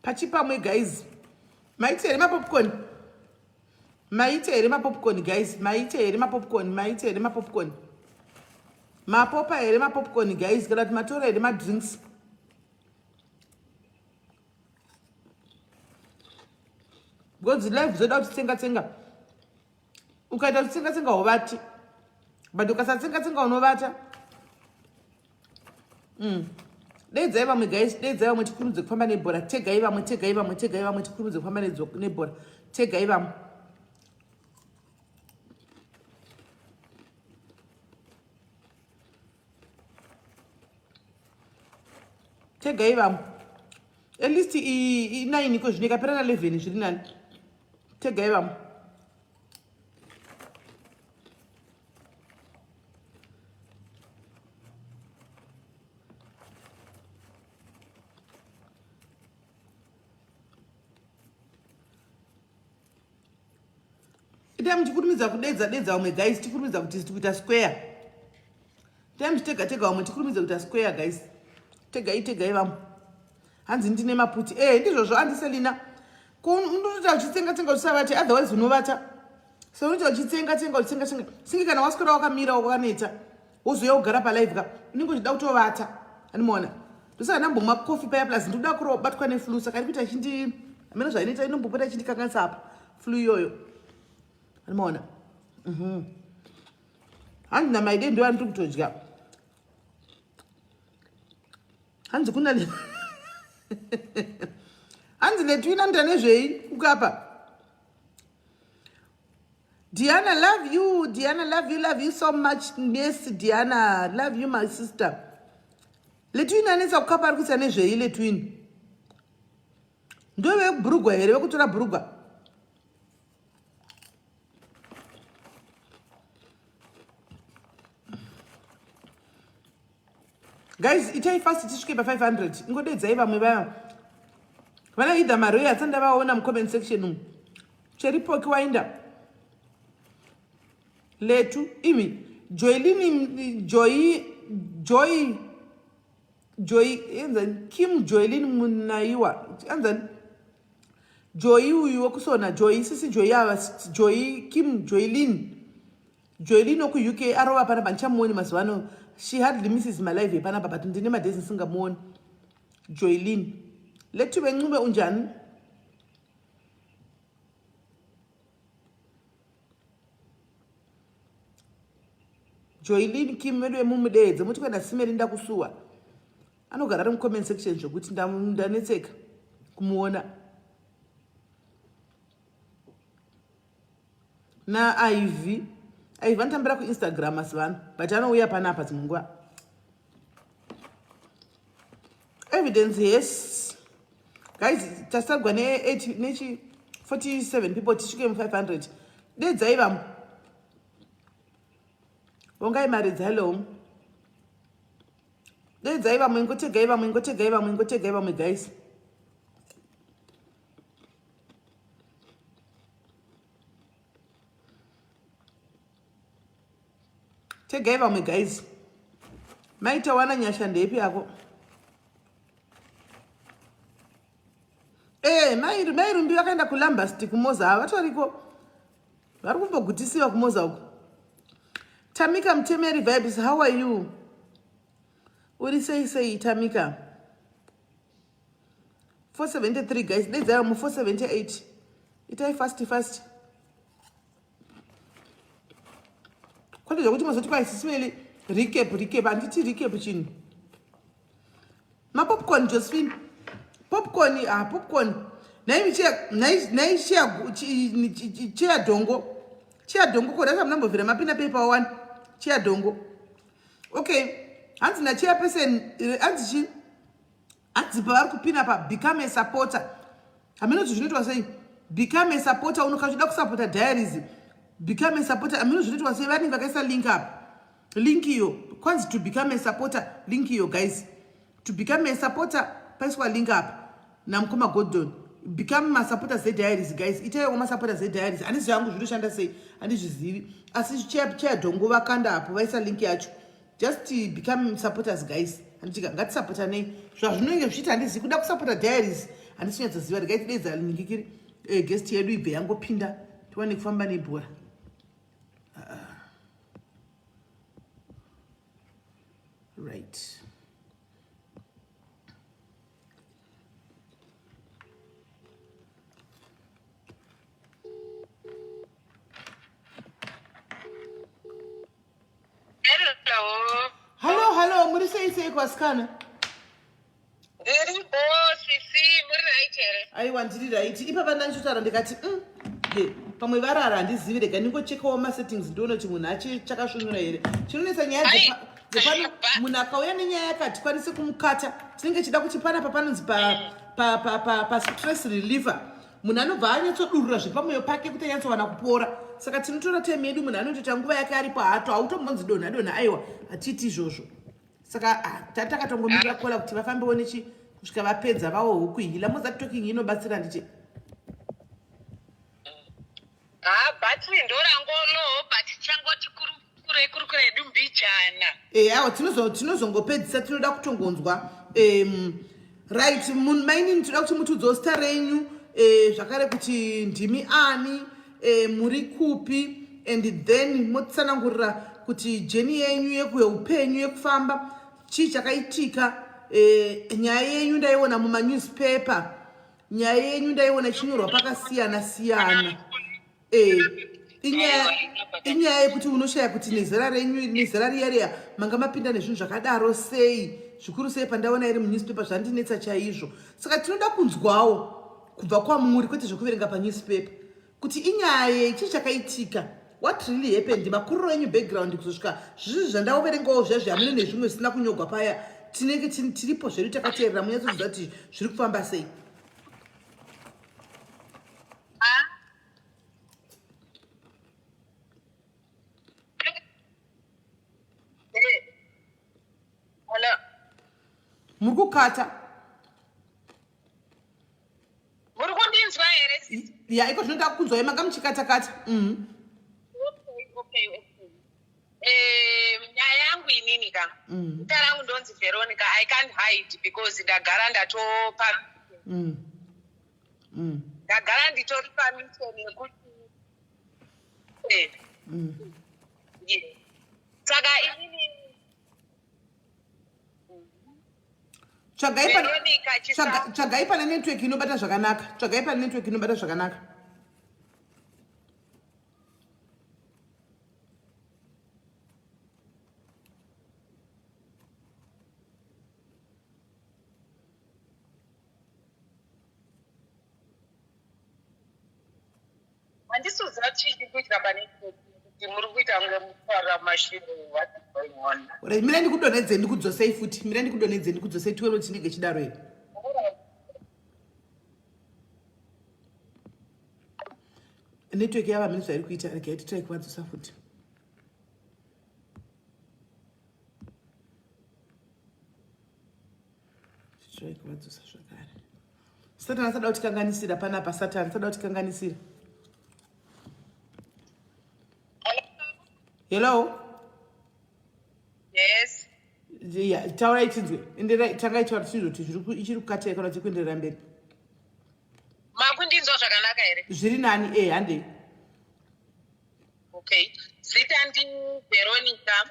Pachipamwe guys. Maite here mapopcorn? Maite here mapopcorn guys? Maite here mapopcorn? Maite here mapopcorn? Mapopa here mapopcorn guys? Kana kuti matora here madrinks? Because life dzoda kuti tsenga tsenga. Ukaita kuti tsenga tsenga hovati. But ukasatsenga tsenga unovata. Mm. Deidzai vamwe guys, deidzai vamwe tikurumidze kufamba nebhora. Tegai vamwe, tegai vamwe, tegai vamwe tikurumidze kufamba nebhora. Tegai vamwe. Tegai vamwe. At least i 9 iko zvino ikapera na 11 zviri nani. Tegai vamwe. Itai muchikurumidza kudedza dedza vamwe guys, tikurumidza kuti tikuita square. Itai muchitega tega vamwe tikurumidze kuita square guys. Tegai tegai vamwe. Hanzi ndine maputi. Eh ndizvozvo Auntie Selina. Ko unotoita uchitsenga tsenga uchisavate otherwise unovata. So unoita uchitsenga tsenga uchitsenga tsenga. Singe kana waswera wakamira wakaneta. Wozouya kugara pa live ka. Unenge uchida kutovata. Animona. Ndosaka ndambomwa coffee paya plus ndikuda kurobatwa ne flu saka iri kuita ichindi ameno zvainoita inombopota ichindikanganisa apa flu iyoyo. Animona. Mhm. Hanzi namaide ndo andiri kutodya. Hanzi kuna Hanzi letwina ndanezvei kukapa. Diana, love you. Diana, love you, love you so much. Yes, Diana, love you, my sister. Letwin anetsa kukapa ari kuita nezvei Letwin? Ndove bhurugwa here vekutora bhurugwa? Guys, itai fast tisvike pa 500. Ingodedzai vamwe vaya. Vana either Maroya atsanda vaona mu comment section umu. Cheripoki wainda. Letu imi Joylin Joy Joy Joy enzani Kim Joylin Munaiwa anzani Joy uyu wekusona Joy sisi Joy ava Joy Kim Joylin Joylin weku UK arova panapa ndichamuoni mazuva ano she hardly misses my live yepanapa but ndine madays ndisingamuoni Joylin Letu vencube unjani Joylin Kim vedu vemumudeedze muti kuenda simeri ndakusuwa anogara ari mucomment section zvekuti ndanetseka kumuona naIv Iv anotambira kuInstagram mazuva ano but anouya panapa dzimwe nguva evidence yes guys tasagwa ne8 nechi 47 people tisvike mu 500 dedzai vamwe vongai mari hello dedzai vamwe ingotegai vamwe ingotegai vamwe ingotegai vamwe guys Tegai vamwe guys. Maita wana nyasha ndeipi yako? Eh, mai mai Rumbi vakaenda kuLambasti kuMoza havatoriko. Vari kumbogutisiwa kuMoza uko. Tamika Mtemeri vibes, how are you? Uri sei sei Tamika? 473 guys, dedzai mu 478. Itai fast fast. Kwete zvekuti mazoti kwai sisimeli recap recap handiti recap chinhu. Mapopcorn Josephine. Popcorn ah popcorn. Nhai chiya nhai chiya chiya dhongo. Chiya dhongo ko rasa munambovhira mapina paper one. Chiya dhongo. Okay. Hanzi na chiya person hanzi chi Hanzi pavari kupina pa become a supporter. Hameno kuti zvinoitwa sei. Become a supporter unoka uchida kusapota diaries. Become a supporter. Hameno zvinoitwa sei vanenge vakaisa link up. Link iyo kwanzi to become a supporter link iyo guys. To become a supporter paiswa link up namukoma Gordon. Become ma supporters diaries guys. Itaiwo ma supporters diaries. Handizi yangu zvinoshanda sei handizvizivi. Asi chair chair dhongo vakanda apo vaisa link yacho. Just become supporters guys. Handitika ngatisapotanei. Zvazvinenge zvichiita handizivi kuda kusapota diaries. Handisi kunyatsoziva, regai tideedza ningikiri eh, guest yedu ibve yangopinda tiwane kufamba nebhora. Right. Hello. Hallo, hallo, muri sei sei kwasikana? Ndiri bo sisi, muri right here? Aiwa ndiri right. Ipapa ndandichotaura ndikati he, pamwe varara handizivi, rega ndingochekawo masettings ndione kuti munhu achi chakasvinura here. Chinonetsa nyaya dzepano munhu akauya nenyaya yakati kwanise kumukata tinenge chida kuti panapa panonzi pa pa pa pa, pa stress reliever. Munhu anobva anyatsodurura zvepamwoyo pake kuti anyatsowana kupora. Saka tinotora time yedu, munhu anotoita nguva yake aripo hato hautombonzi donha donha, aiwa hatiiti izvozvo. Saka takatongomirira kola kuti vafambewo nechi kusvika vapedza vawo huku iyi. Lamoza talking inobatsira ndiche. Ha, battery ndorangolo, but changoti kure kuri kuredu mbijana. Eh, awa tinozongopedzisa tinoda kutongonzwa. Right, mainini tinoda kuti mutiudzewo zita renyu, zvakare kuti ndimi ani, muri kupi, and then motsanangurira kuti jeni yenyu yeupenyu yekufamba chii chakaitika. Nyaya yenyu ndaiona mumanewspaper, nyaya yenyu ndaiona ichinyorwa pakasiyana siyana. Inyaya yekuti unoshaya kuti nezera renyu nezera riya riya manga mapinda nezvinhu zvakadaro sei, zvikuru sei pandaona iri munewspaper zvandinetsa chaizvo. Saka tinoda kunzwawo kubva kwamuri, kwete zvekuverenga panewspaper, kuti inyaya yei, chii chakaitika, what really happened, makuriro enyu, background kuzosvika zvizvi zvandaoverengawo zviya zviya mune nezvimwe zvisina kunyogwa paya. Tinenge tiripo zvedu takateerera munyatsoziva kuti zviri kufamba sei. Hello. Muri kukata. Muri kundinzwa here? Ya, iko zvinoda kunzwa, manga muchikatakata. Okay. Nyaya yangu inini ka. Zita rangu ndonzi Veronica. I can't hide because ndagara ndatopa ndagara nditori pamission yekuti yeah. Saka inini Tsvagai Veronica Chisango. Tsvagai pane network inobata zvakanaka. Tsvagai pane network inobata zvakanaka. Handisi kuziva chii chiri kuitika pane kuti muri kuita kunge mutaura mashure, what is going on? Alright, mira ndikudonhedze ndikudzosei futi. Mira ndikudonhedze ndikudzosei tione kuti chinenge chidaro here. Network yava mhini zvairi kuita, regai titry kuvadzosa futi. Titry kuvadzosa zvakare. Satani asada kutikanganisira panapa, Satani asada kutikanganisira. Hello? Yes. Yeah, taurai tinzwe. Enderai, tangai taura tinzwe kuti ichiri kukateka kana kuti kuenderera mberi. Makundinzwa zvakanaka here? Zviri nani, handei. Okay. Zita ndi Veronica.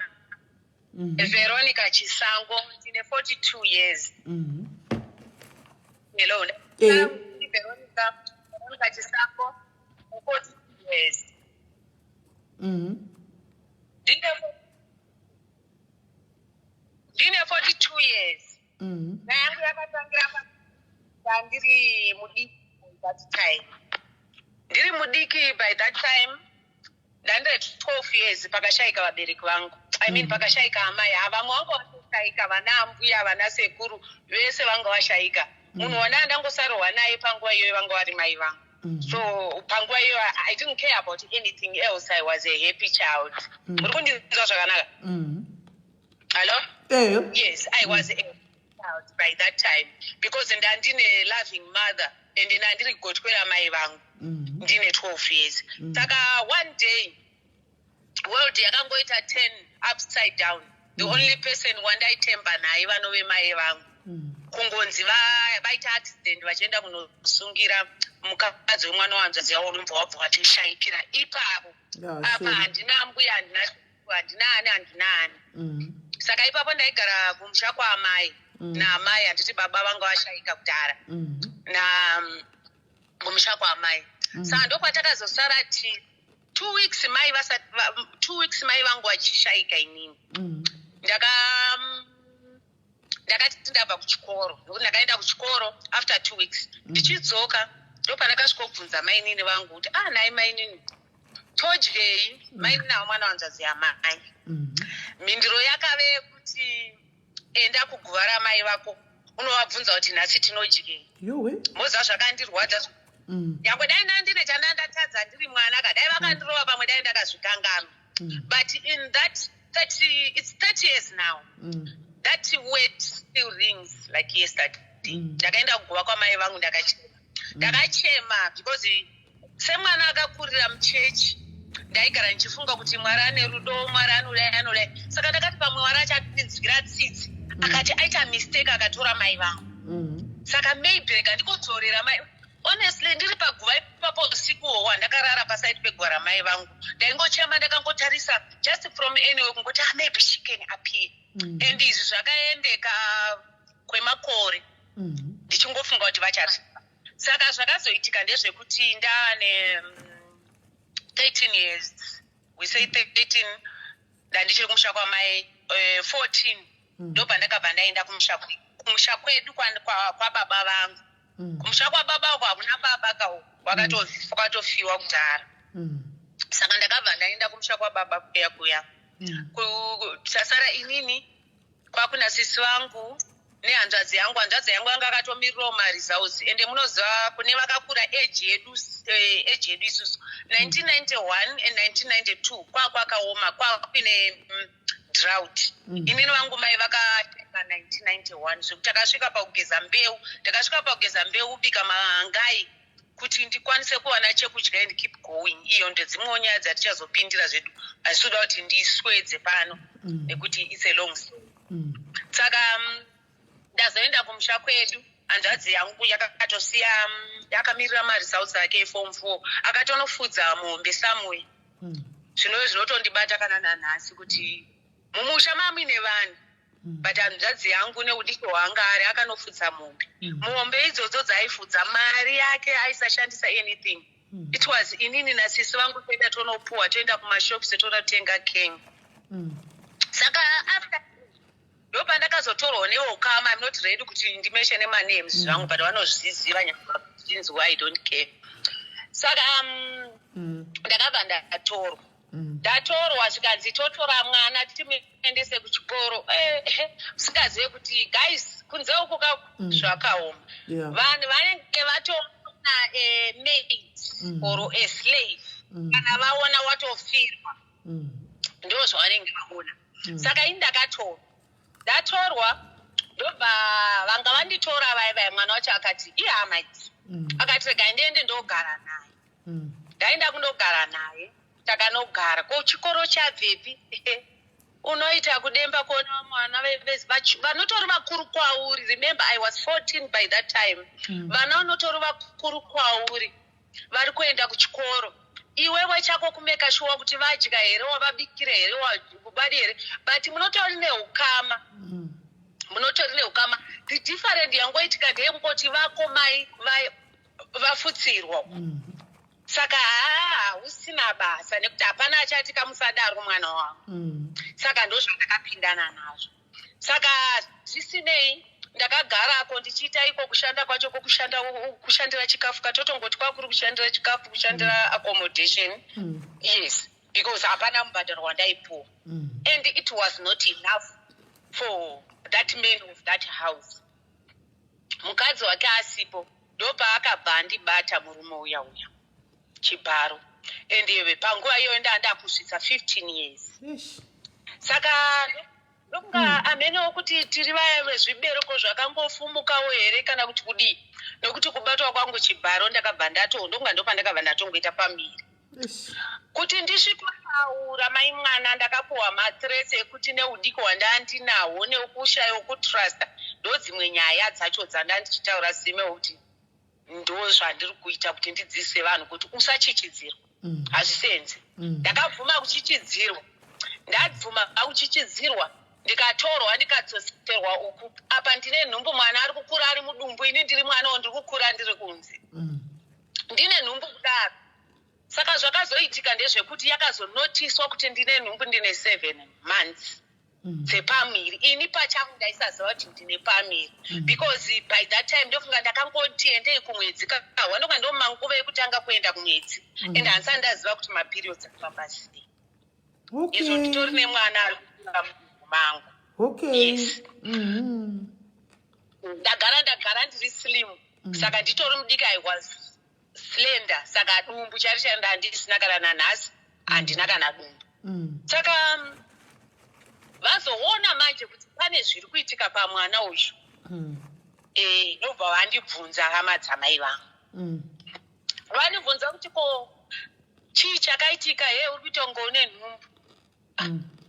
Veronica Chisango, ndine 42 years. Hello. Ndi Veronica Chisango, 42 years. Ndine 42 years. Nyaya yangu yakatangira ndiri mudiki by that time. Ndiri mudiki by that time, ndandiri 12 years pakashaika vabereki vangu. I mean, pakashaika amai. Vamwe vanga vashaika, vana ambuya, vana sekuru, vese vanga vashaika. Munhu wana ndangosarwa naye panguva iyoyo vanga vari mai vangu. So panguva iyoyo I didn't care about anything else. I was a happy child. Muri kundinzwa zvakanaka? Hello? Yes, I was a child by that time because ndandine loving mother and ndandiri gotwe ramai vangu. Ndine 12 years. Saka one day world yakangoita 10 upside down. The only person wandaitemba naye vanove mai vangu. Kungonzi vaita accident vachienda kunosungira mukadzi wemwana wanzvadzi yavo, unobva wabva watishayikira ipapo. Apa Sorry. handina mbuya, handina, handina ani, handina ani. Saka ipapo ndaigara kumusha kwaamai naamai, handiti baba vanga vashayika kudhara, na kumusha kwaamai. Saka ndokwatakazosara ti 2 weeks mai vasati 2 weeks mai vangu vachishayika, inini ndakati ndabva kuchikoro, nokuti ndakaenda kuchikoro after 2 weeks. Ndichidzoka, ndopandakasvikobvunza mainini vangu kuti, "Ah, nhai mainini, todyei?" Mainini ava mwana wanzvadzi yamai. Mhinduro yakave yekuti, "Enda kuguva ramai vako, unovabvunza kuti nhasi tinodyei." Yowe. Moziva zvakandirwadza. Nyangwe dai ndandine chandandatadza, ndiri mwana ka, dai vakandirova, pamwe dai ndakazvikanganwa. But in that 30, it's 30 years now, that word still rings like yesterday. Ndakaenda kuguva kwamai vangu, ndakachema, ndakachema, because semwana akakurira muchechi, ndaigara ndichifunga kuti Mwari ane rudo, Mwari anodai, anodai. Saka ndakati pamwe Mwari achandinzwira tsitsi, akati aita mistake akatora mai vangu. Saka maybe rega ndikodzorera mai. Honestly, ndiri paguva ipapo usiku uhwo hwandakarara paside peguva ramai vangu, ndaingochema ndakangotarisa just from anyway, kungoti, "Ah, maybe she can appear." And izvi zvakaendeka kwemakore, ndichingofunga kuti vachati. Saka zvakazoitika ndezvekuti ndaane 13 years, we say 13, ndandichiri kumusha kwamai, 14, ndobva ndakabva ndaenda kumusha kwedu kwababa vangu. Kumusha kwababa uko hakuna baba kau, wakatofiwa kudhara. Saka ndakabva ndaenda kumusha kwababa kuya kuya. Tasara inini kwakuna sisi vangu nehanzvadzi yangu. Hanzvadzi yangu yanga akatomirirawo maresults. Ende munoziva kune vakakura age yedu, age yedu isusu, 1991 and 1992 kwakwakaoma, kwakuine drought. Inini vangu mai vakatenga 1991, zvekuti takasvika pakugeza mbeu, ndakasvika pakugeza mbeu, kubika mangai kuti ndikwanise kuwana chekudya and keep going. Iyo ndedzimwewo nyaya dzatichazopindira zvedu, asi toda kuti ndiswedze pano nekuti it's a long story. Saka ndazoenda kumusha kwedu. Hanzvadzi yangu yakatosiya, yakamirira maresults ake eform 4, akatonofudza mombe somewhere. Zvinove zvinotondibata kana nanhasi kuti mumusha mamuine vanhu, but hanzvadzi yangu neudiki hwanga ari akanofudza mombe. Mombe idzodzo dzaifudza, mari yake aisashandisa anything. It was inini nasisi vangu toenda tonopuwa, toenda kumashops, tonotenga king. Saka after ndopandakazotorwa neukama. I'm not ready kuti ndimentione manames zvangu, but vanozviziva nyachinzwa, I don't care. Saka ndakabva ndatorwa. Ndatorwa, zvikanzi totora mwana timuendese kuchikoro. Usingazive kuti guys, kunze uku ka zvakaoma. Vanhu vanenge vatoona a maid or a slave. Kana vaona watofirwa, ndo zvavanenge vaona. Saka ini ndakatorwa, ndatorwa, ndobva vanga vanditora vai vai, mwana wacho akati ihama idzi. Akati regai ndiende ndogara naye. Ndaenda kundogara naye, takanogara. Ko chikoro chabvepi? Unoita kudemba kuona vana vanotori vakuru kwauri. Remember, I was 14 by that time. Vana vanotori vakuru kwauri vari kuenda kuchikoro, iwewe chako kumake sure kuti vadya here, wavabikira here, wabadi here. But munotori neukama. Munotori neukama. The different yangoitika ndeyekungoti vako mai vafutsirwa. Saka haa, hausina basa nekuti hapana achati kamusadaro mwana wangu. Saka ndozvandakapindana nazvo. Saka zvisinei, ndakagarako ndichiita iko kushanda kwacho kwokushanda, kushandira chikafu, katotongoti kwakuri kushandira chikafu, kushandira accommodation. Yes, because hapana mubhadharo wandaipuwa. And it was not enough for that man of that house. Mukadzi wake asipo, ndopaakabva andibata murume uya uya chibharo. And panguva iyoyo ndaa kusvitsa 15 years. Eish. Saka ndokunga amenewo kuti tiri vaya vezvibereko zvakangofumukawo here kana kuti kudii, nokuti kubatwa kwangu chibharo ndakabva ndato, ndokunga ndopandakabva ndatongoita pamiri. Eish. Kuti ndisvikotaura mai mwana, ndakapuhwa mathreats ekuti neudiki hwandandinahwo, nekushayiwa kutrusta. Ndo dzimwe nyaya dzacho dzanda ndichitaura sime kuti ndo zvandiri kuita kuti ndidzidzise vanhu kuti usachichidzirwa. Hazvisenzi. Ndakabvuma kuchichidzirwa, ndabvuma kuchichidzirwa, ndikatorwa, ndikadzoserwa uku. Apa ndine nhumbu, mwana ari kukura ari mudumbu, ini ndiri mwanawo ndiri kukura ndiri kunze. Ndine nhumbu kudaro. Saka zvakazoitika ndezvekuti yakazonotiswa kuti ndine nhumbu, ndine 7 months dzepamiri. Ini pachangu ndaisaziva kuti ndine pamiri because by that time ndofunga ndakangoti endei kumwedzi kahwa, ndonga ndomanguva ekutanga kuenda kumwedzi and handisati ndaziva kuti maperiods afamba sei. Izvo nditori nemwana ari kukura mudumbu mangu. Yes. Ndagara ndiri slim, saka nditori mudiki, I was slender, saka dumbu chari chari ndandisina kana nanhasi handina kana dumbu. Saka vazoona manje kuti pane zviri kuitika pamwana uyu. Ndobva vandibvunza hama dzamai vangu. Vandibvunza kuti ko chii chakaitika, he uri kuita kunge une nhumbu.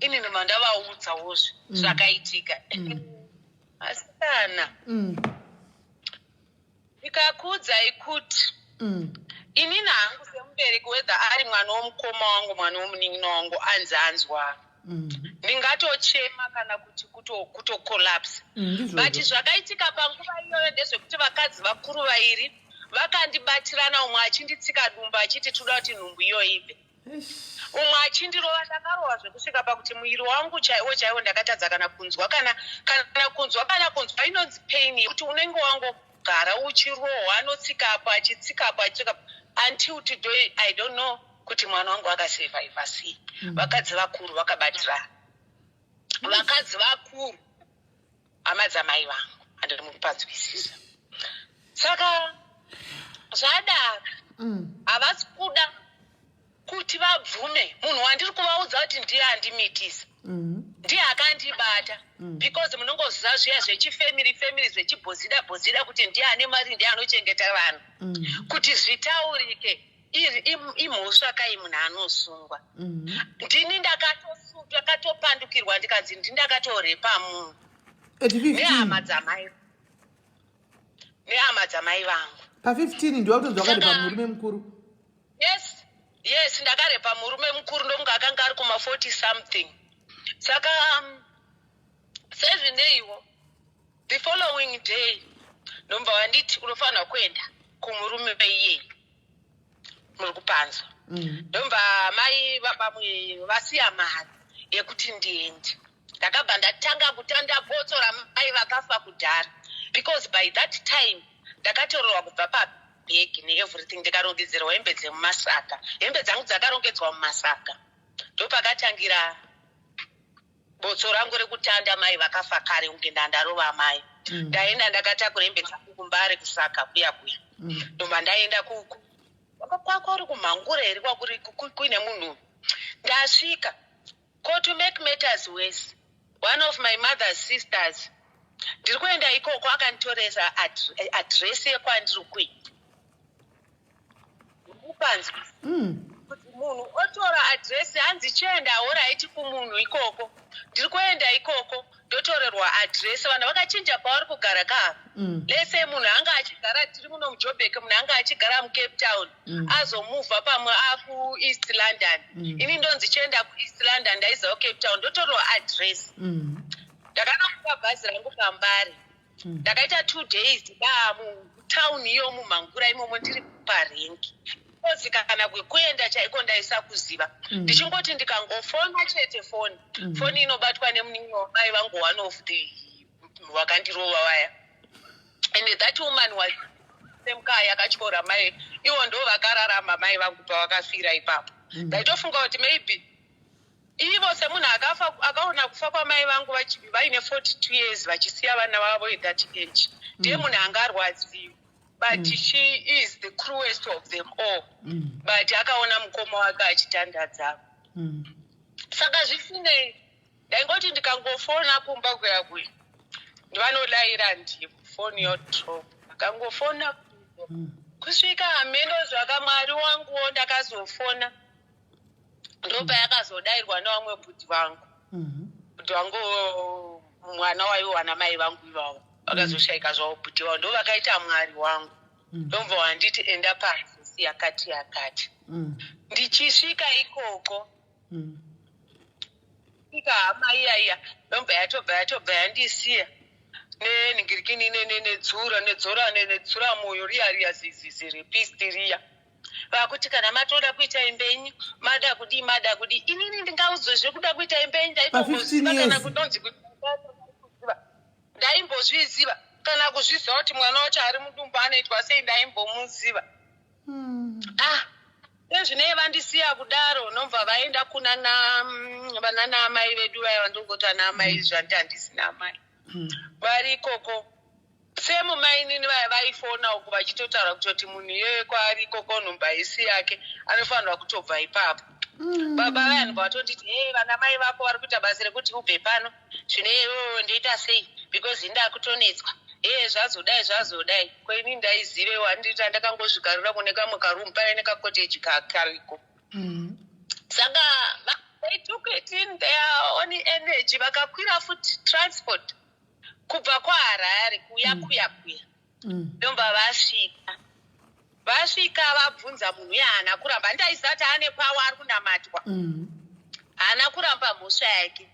Inini mandavaudzawo zvakaitika. Asi kana ndikakuudzai kuti inini hangu semubereki, whether ari mwana womukoma wangu, mwana womunin'ina wangu, anzi anzwa, ndingatochema kana kuti kutocollapse. But zvakaitika panguva iyoyo ndezvekuti vakadzi vakuru vairi vakandibatirana, umwe achinditsika dumbu achiti toda kuti nhumbu iyo ibve, umwe achindirova. Ndakarohwa zvekusvika pakuti muviri wangu chaiwo chaiwo ndakatadza kana kunzwa, kana kunzwa, kana kunzwa inonzi pain yekuti unenge wangogara uchirohwa, anotsika apo, achitsika apo, achitsika apo. Until today I don't know kuti mwana wangu akasurvivha sei. Vakadzi vakuru vakabatirana, vakadzi vakuru, hama dzamai vangu, handiri mukupanzwisisa. Saka zvadaro, havasi kuda kuti vabvume munhu wandiri kuvaudza kuti ndiye andimitisa, ndiye akandibata, because munongoziva zviya zvechifamily family, zvechibhozida bhozida, kuti ndiye ane mari, ndiye anochengeta vanhu. Kuti zvitaurike iri imhosva kai, munhu anosungwa. Ndini ndakatopandukirwa, ndikanzi ndini ndakatorepa munhu. At 15? Nehama dzamai vangu. Pa15 ndiwa kutonzi wakarepa murume mukuru? Yes, ndakarepa murume mukuru, ndokunge akanga ari kuma40 something. Saka sezvineiwo the following day ndomba wanditi unofanira kuenda kumurume iyeyi, muri kupanzwa? Mm. Ndomba mai vamwe vasiya mari yekuti ndiende. Ndakabva ndatanga kutanda botso ramai vakafa kudhara, because by that time ndakatorerwa kubva pabhegi neeverything, ndikarongedzerwa hembe dzemumasaka, hembe dzangu dzakarongedzwa mumasaka. Ndopakatangira botso rangu rekutanda mai vakafa kare, kunge ndandarova mai. Ndaenda ndakatakura hembe dzangu kuMbare, kusaka kuya kuya. Ndobva ndaenda kwakuri kuMhangura here, kwakuri kuine munhu. Ndasvika ko, to make matters worse, one of my mother's sisters, ndiri kuenda ikoko, akanditoresa adhiresi yekwandiri kuenda. Upanzwi kuti munhu otora adhiresi, hanzi chienda, alright, kumunhu ikoko. Ndiri kuenda ikoko, ndotorerwa adhiresi. Vanhu vakachinja pavari kugara ka. Lese munhu anga achigara, tiri muno muJobek, munhu anga achigara muCape Town, azomuvha pamwe akuEast London. Ini ndonzi chienda kuEast London, ndaiziva kuCape Town, ndotorerwa adhiresi. Ndakanokupa bhazi rangu paMbare. Ndakaita 2 days mutauni iyo, muMhangura imomo, ndiri parengi kozi kana kwekuenda chaiko ndaisakuziva. Ndichingoti ndikangofona chete foni, foni inobatwa nemunin'ina wamai vangu, one of the vakandirova vaya. And that woman was semukaa yakatyora mai ivo, ndo vakararama mai vangu pavakafira ipapo. Ndaitofunga kuti maybe ivo semunhu akafa, akaona kufa kwamai vangu vaine 42 years, vachisiya vana vavo at that age, ndiye munhu angarwadziwa, but she is the cruelest of them all. But akaona mukoma wake achitandadza. Saka zvisinei, ndaingoti ndikangofona kumba kuya kuya, vanodaira ndivo, foni yodrop. Akangofona kusvika hameno zvakamwari wanguwo, ndakazofona, ndopayakazodairwa nevamwe bhudhi vangu. Bhudhi vangu, mwana waiwa namai vangu ivavo. Vakazoshaika zvavo bhuti vavo, ndo vakaita mwari wangu. Ndomva wanditi enda pasi yakati yakati. Ndichisvika ikoko, ika hama iya iya ndomva yatobva yatobva yandisiya nenhingirikini nedzura nedzora nedzura moyo riya riya zizizirepisti riya, vakuti kana matoda kuita imba yenyu, mada kudii, mada kudii. Inini ndingaudzwe zvekuda kuita imba yenyu? Pa 15 Ndaitomboziva kana years. kunonzi kuziva, ndaimbozviziva kana kuzviziva kuti mwana wacho ari mudumbu anoitwa sei, ndaimbomuziva? Ah, ezvinei vandisiya kudaro, nobva vaenda kuna vanana amai vedu vaya vandongoti ana amai, zvandi handisina amai. Vari ikoko semumainini vaya vaifona uku vachitotaura kutoti munhu iyeye kwaari ikoko nhumba isi yake, anofanirwa kutobva ipapo. Baba vaya ndobva vatonditi, "Hey, vana mai vako vari kuita basa rekuti ubve pano zvino iwewe ndoita sei? Because indakutonetswa ee zvazodai zvazodai." Koini ndaizivewo? Handiti ndakangozvigarira kune kamwe karoom paive nekakoteji kariko. Saka they took it in their own energy, vakakwira futi transport kubva kwaHarare kuuya kuya kuya. Ndomba vasvika, vasvika vabvunza munhu uye haana kuramba. Handaiziva kuti ane power, ari kunamatwa. Haana kuramba mhosva yake.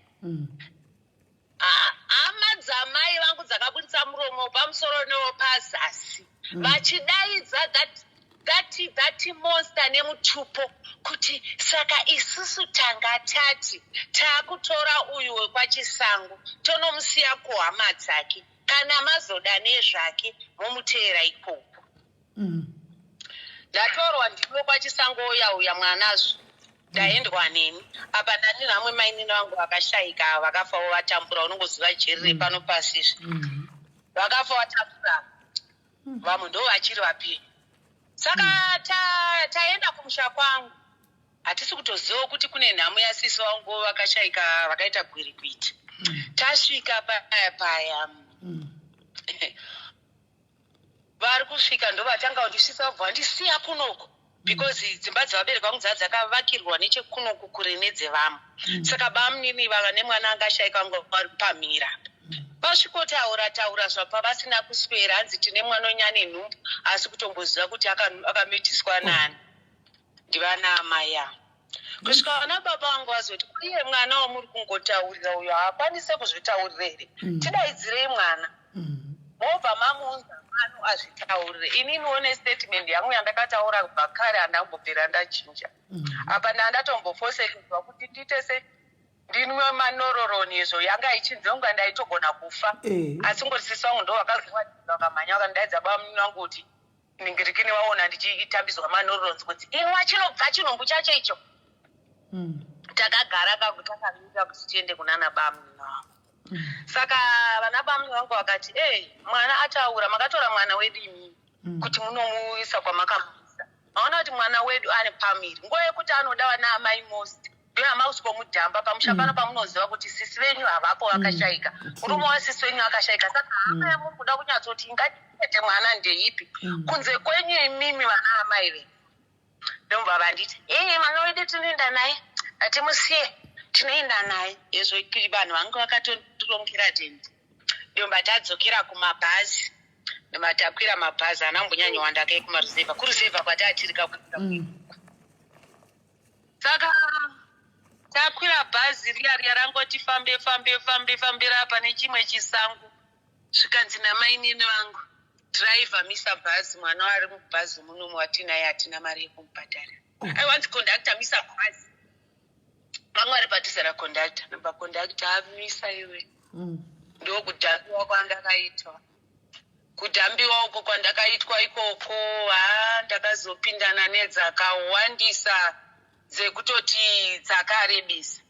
Hama dzamai vangu dzakabudisa muromo pamusoro newopazasi vachidaidza that monster nemutupo kuti saka isusu tanga tati taakutora uyu wekwachisango tonomusiya kuhama dzake, kana mazoda nezvake momuteera ikoko. Ndatorwa ndimo kwachisango uya uya mwanazvo ndaendwa neni apa ndani vamwe mainini vangu vakashayika, vakafawo vatambura. Unongoziva jeri repano pasi izvi. Vakafa vatambura, vamwe ndo vachiri vapenyu. Saka taenda kumusha kwangu, hatisi kutozivawo kuti kune nhamo yasisi vangu vakashayika vakaita gwirikwiti. Tasvika paya paya, vari kusvika ndovatanga kundisvitsa, vabva vandisiya kunoko because dzimba dzevabereki vangu dzaa dzakavakirwa nechekunoku kure nedzevamwe. Saka bamunini vava nemwana angashayika vangu vari kupamira, vasvikotaura taura zvapa vasina kuswera, hanzi tine mwana onyane nhumbu asi kutomboziva kuti akamitiswa nani, ndivana amai ava. Kusvika vana baba vangu vazoti, "Iye mwana wamuri kungotaurira uyo haakwanise kuzvitaurira here? Tidaidzirei mwana." Mobva mamuunza pano azvitaurire. Ininiwo nestatement yangu yandakataura kubva kare handambobvira ndachinja. Apa ndandatombofosekerwa kuti ndiite se ndinwe manororoni izvo yanga ichinzi unga ndaitogona kufa. Asi ngoti sisi vangu ndo vakazowadza, vakamhanya vakandaidza bamunini vangu kuti ningirikini vaona ndichitambiswa manororons kuti inwa chinobva chinhumbu chacho icho. Takagara takamirira kuti tiende kunana bamunini vangu. Saka vana bamunini vangu vakati, "Ei, mwana ataura, makatora mwana wedu imimi kuti munomuisa kwamakamuisa, maona kuti mwana wedu ane pamiri, nguva yekuti anoda vana amai most ndiyo yamakusvikomudhamba pamusha pano pamunoziva kuti sisi venyu havapo, vakashayika, murume wasisi venyu akashayika. Saka hama yamuri kuda kunyatsoti ingachete mwana ndeipi kunze kwenyu imimi vana amai venyu?" Ndomva vanditi, "Ee, mwana wedu tinoenda naye, hatimusiye, tinoenda naye." Izvo vanhu vangu vakatondirongera tendi. Ndomba tadzokera kumabhazi, ndomba takwira mabhazi ana mbonyanyowanda kai kumaruzevha, kuruzevha kwatatiri kakuenda. Saka takwira bhazi riya riya rangoti fambe fambe fambe fambira pane chimwe chisango, zvikanzi namainini vangu, "Dhiraivha, misa bhazi, mwana ari mubhazi munomu watinaye hatina mari yekumubhadhara." Aiwanzi, "Conductor, misa bhazi." Vamwe vari padhuze naconductor, namba conductor amisa iwe. Ndokudhambiwa kwandakaitwa, kudhambiwa uko kwandakaitwa ikoko, ha, ndakazopindana nedzakawandisa dzekutoti dzakarebesa.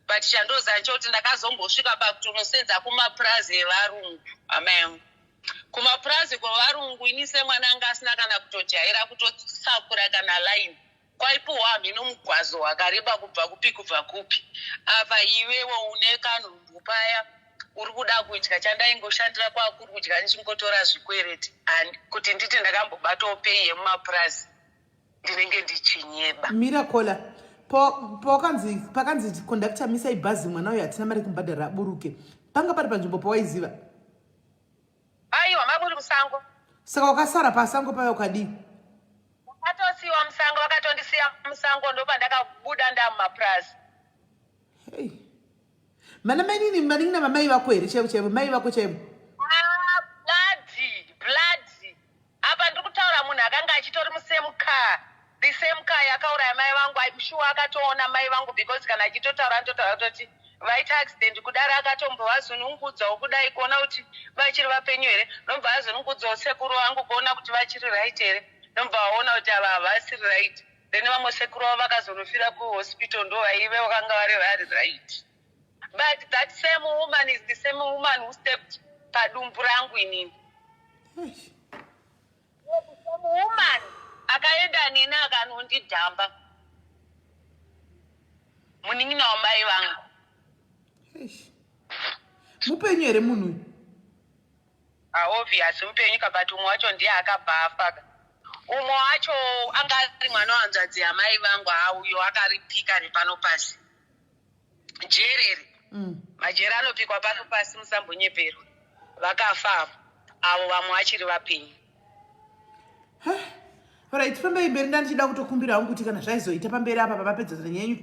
But chandoziva nchekuti ndakazombosvika pakutonosenza kumapurazi evarungu, hama yangu. Kumapurazi kwevarungu, ini semwana anga asina kana kutojaira kutosakura kana line, kwaipuhwa hamhino mugwazo wakareba kubva kupi kubva kupi. Apa iwewo une kanhumbu paya uri kuda kudya, chandaingoshandira kwakuri kudya ndichingotora zvikwereti. Kuti nditi ndakambobatawo pay yemumapurazi, ndinenge ndichinyeba. Mira caller, pawakanzi pakanzi, "Conductor, misai bhazi, mwana uyo hatina mari kumubhadhara, aburuke," panga pari panzvimbo pawaiziva? Musango. Saka wakasara pasango paya ukadii? Ndakatosiyiwa musango, vakatondisiya musango, ndopandakabuda ndamumapurazi. Hey. Mana mainini, manin'ina vamai vako here chaivo chaivo, mai vako chaivo? Ah, blood, blood. Apa ndiri kutaura munhu akanga achitori musame car, the same car yakauraya mai vangu. I'm sure akatoona mai vangu, because kana achitotaura anototaura kutoti vaita accident kudaro, akatombovazunungudzawo kudai kuona kuti vachiri vapenyu here, nobva azunungudzawo sekuru vangu kuona kuti vachiri right here, nobva vaona kuti ava havasiri right. Then vamwe sekuru vavo vakazonofira kuhospital, ndo vaive vakanga vari right. But that same woman is the same woman who stepped padumbu rangu inini. Eish. Same woman akaenda neni akanondidhamba, munin'ina wamai vangu. Eish. Mupenyu here munhu uyu? Obvious mupenyu ka, but umwe wacho ndiye akabva afa. Umwe wacho anga ari mwana wanzvadzi yamai vangu. Hauyo akaripika repano pasi jereri. Majeri anopikwa pano pasi, musambonyeperwa. Vakafa avo, avo vamwe vachiri vapenyu. Alright, fambai mberi. Ndandichida kutokumbira hangu kuti kana zvaizoita pamberi apa papapedzana nyenyu,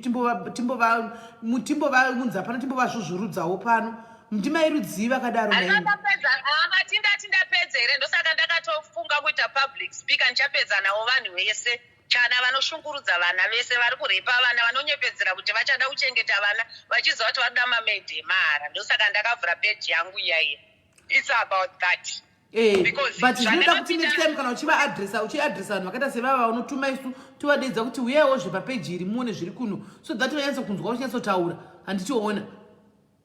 timbovaunza pano, timbovazvuzvurudzawo pano. Ndimai rudzii vakadaro naini? Andapedza matindati ndapedza here? Ndosaka ndakatofunga kuita public speaker. Ndichapedza navo vanhu vese kana vanoshungurudza vana vese, vari kurepa vana, vanonyepedzera kuti vachada kuchengeta vana vachiziva kuti vari kuda mamedhi emahara. Ndosaka ndakavhura peji yangu iyaiya. It's about that. Because But zvinoda kuti next time kana uchivaadresa, uchiadresa vanhu vakaita sevava vanotuma isu, tovadedza kuti uyaiwo zvepapeji iri muone zviri kuno, so that vanyatso kunzwa uchinyatsotaura. Handichiona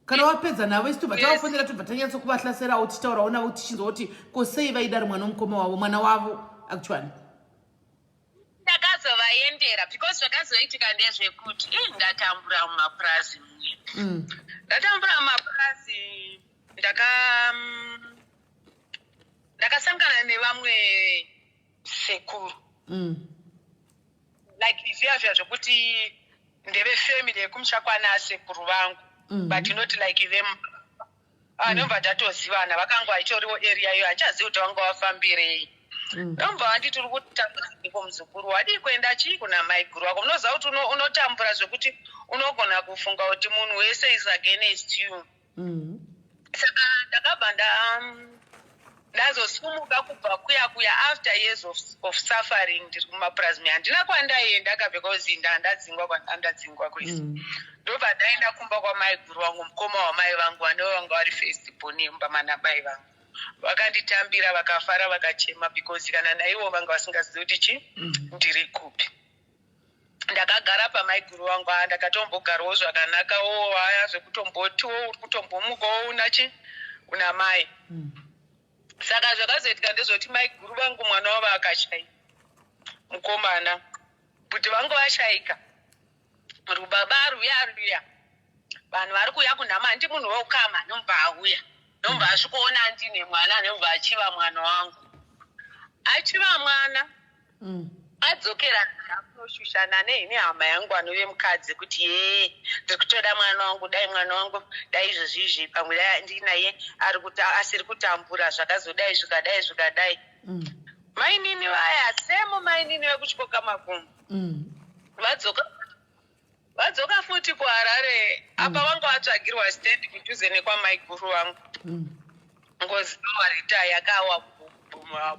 kana wapedza navo, isu tobva tavafonera, tobva tanyatso kuvahlaserawo, tichitaurawo navo, tichinzwa kuti ko sei vaidaro mwana womukoma wavo, mwana wavo actually. Ndakazovaendera because zvakazoitika ndezvekuti ndatambura mumapurazi muye. Ndatambura mumapurazi, ndakasangana nevamwe sekuru, like zviya zviya zvokuti ndevefamily yekumusha kwana sekuru vangu, but not like them. Ndomva tatozivana, vakanga vachitoriwo area iyo, handichazivi kuti vanga vafambirei. Ndomva vanditi, "Uri kutambura iko muzukuru, wadii kuenda chii kuna maiguru wako?" Unoziva kuti unotambura zvekuti unogona kufunga kuti munhu wese is against you. Saka ndakabva ndazosimuka kubva kuya kuya after years of suffering ndiri kumapurazi. Handina kwandaienda ka, because ndandadzingwa kwandandadzingwa kwese. Ndobva ndaenda kumba kwamaiguru vangu, mukoma wamai vangu, vanova vanga vari first born yemumba mana mai vangu. Vakanditambira, vakafara, vakachema, because kana naivo vanga vasingazivi kuti chi ndiri kupi. Ndakagara pamaiguru vangu. Aa, ndakatombogarawo zvakanakawo, haya zvekutombotiwo uri kutombomukawo una chi una mai. Saka zvakazoitika ndezvekuti maiguru vangu mwana wavo akashaika, mukomana, kuti vangu vashaika, rubaba ruya ruya, vanhu vari kuuya kunhama, handi munhu weukama, nomubva auya, nomubva asvikoona ndine mwana, nomubva achiva mwana wangu, achiva mwana. Adzokera kunoshushana neine hama yangu anove mukadzi kuti, "Ye, ndiri kutoda mwana wangu, dai mwana wangu, dai izvozvi izvi pamwe dai ndinaye ari asiri kutambura." Zvakazodai, zvikadai, zvikadai. Mainini vaya, semu mainini vekutyoka makumbo, vadzoka futi kuHarare. Apa vanga vatsvagirwa stand kudhuze nekwamaiguru vangu. Ngozi warita yakawa,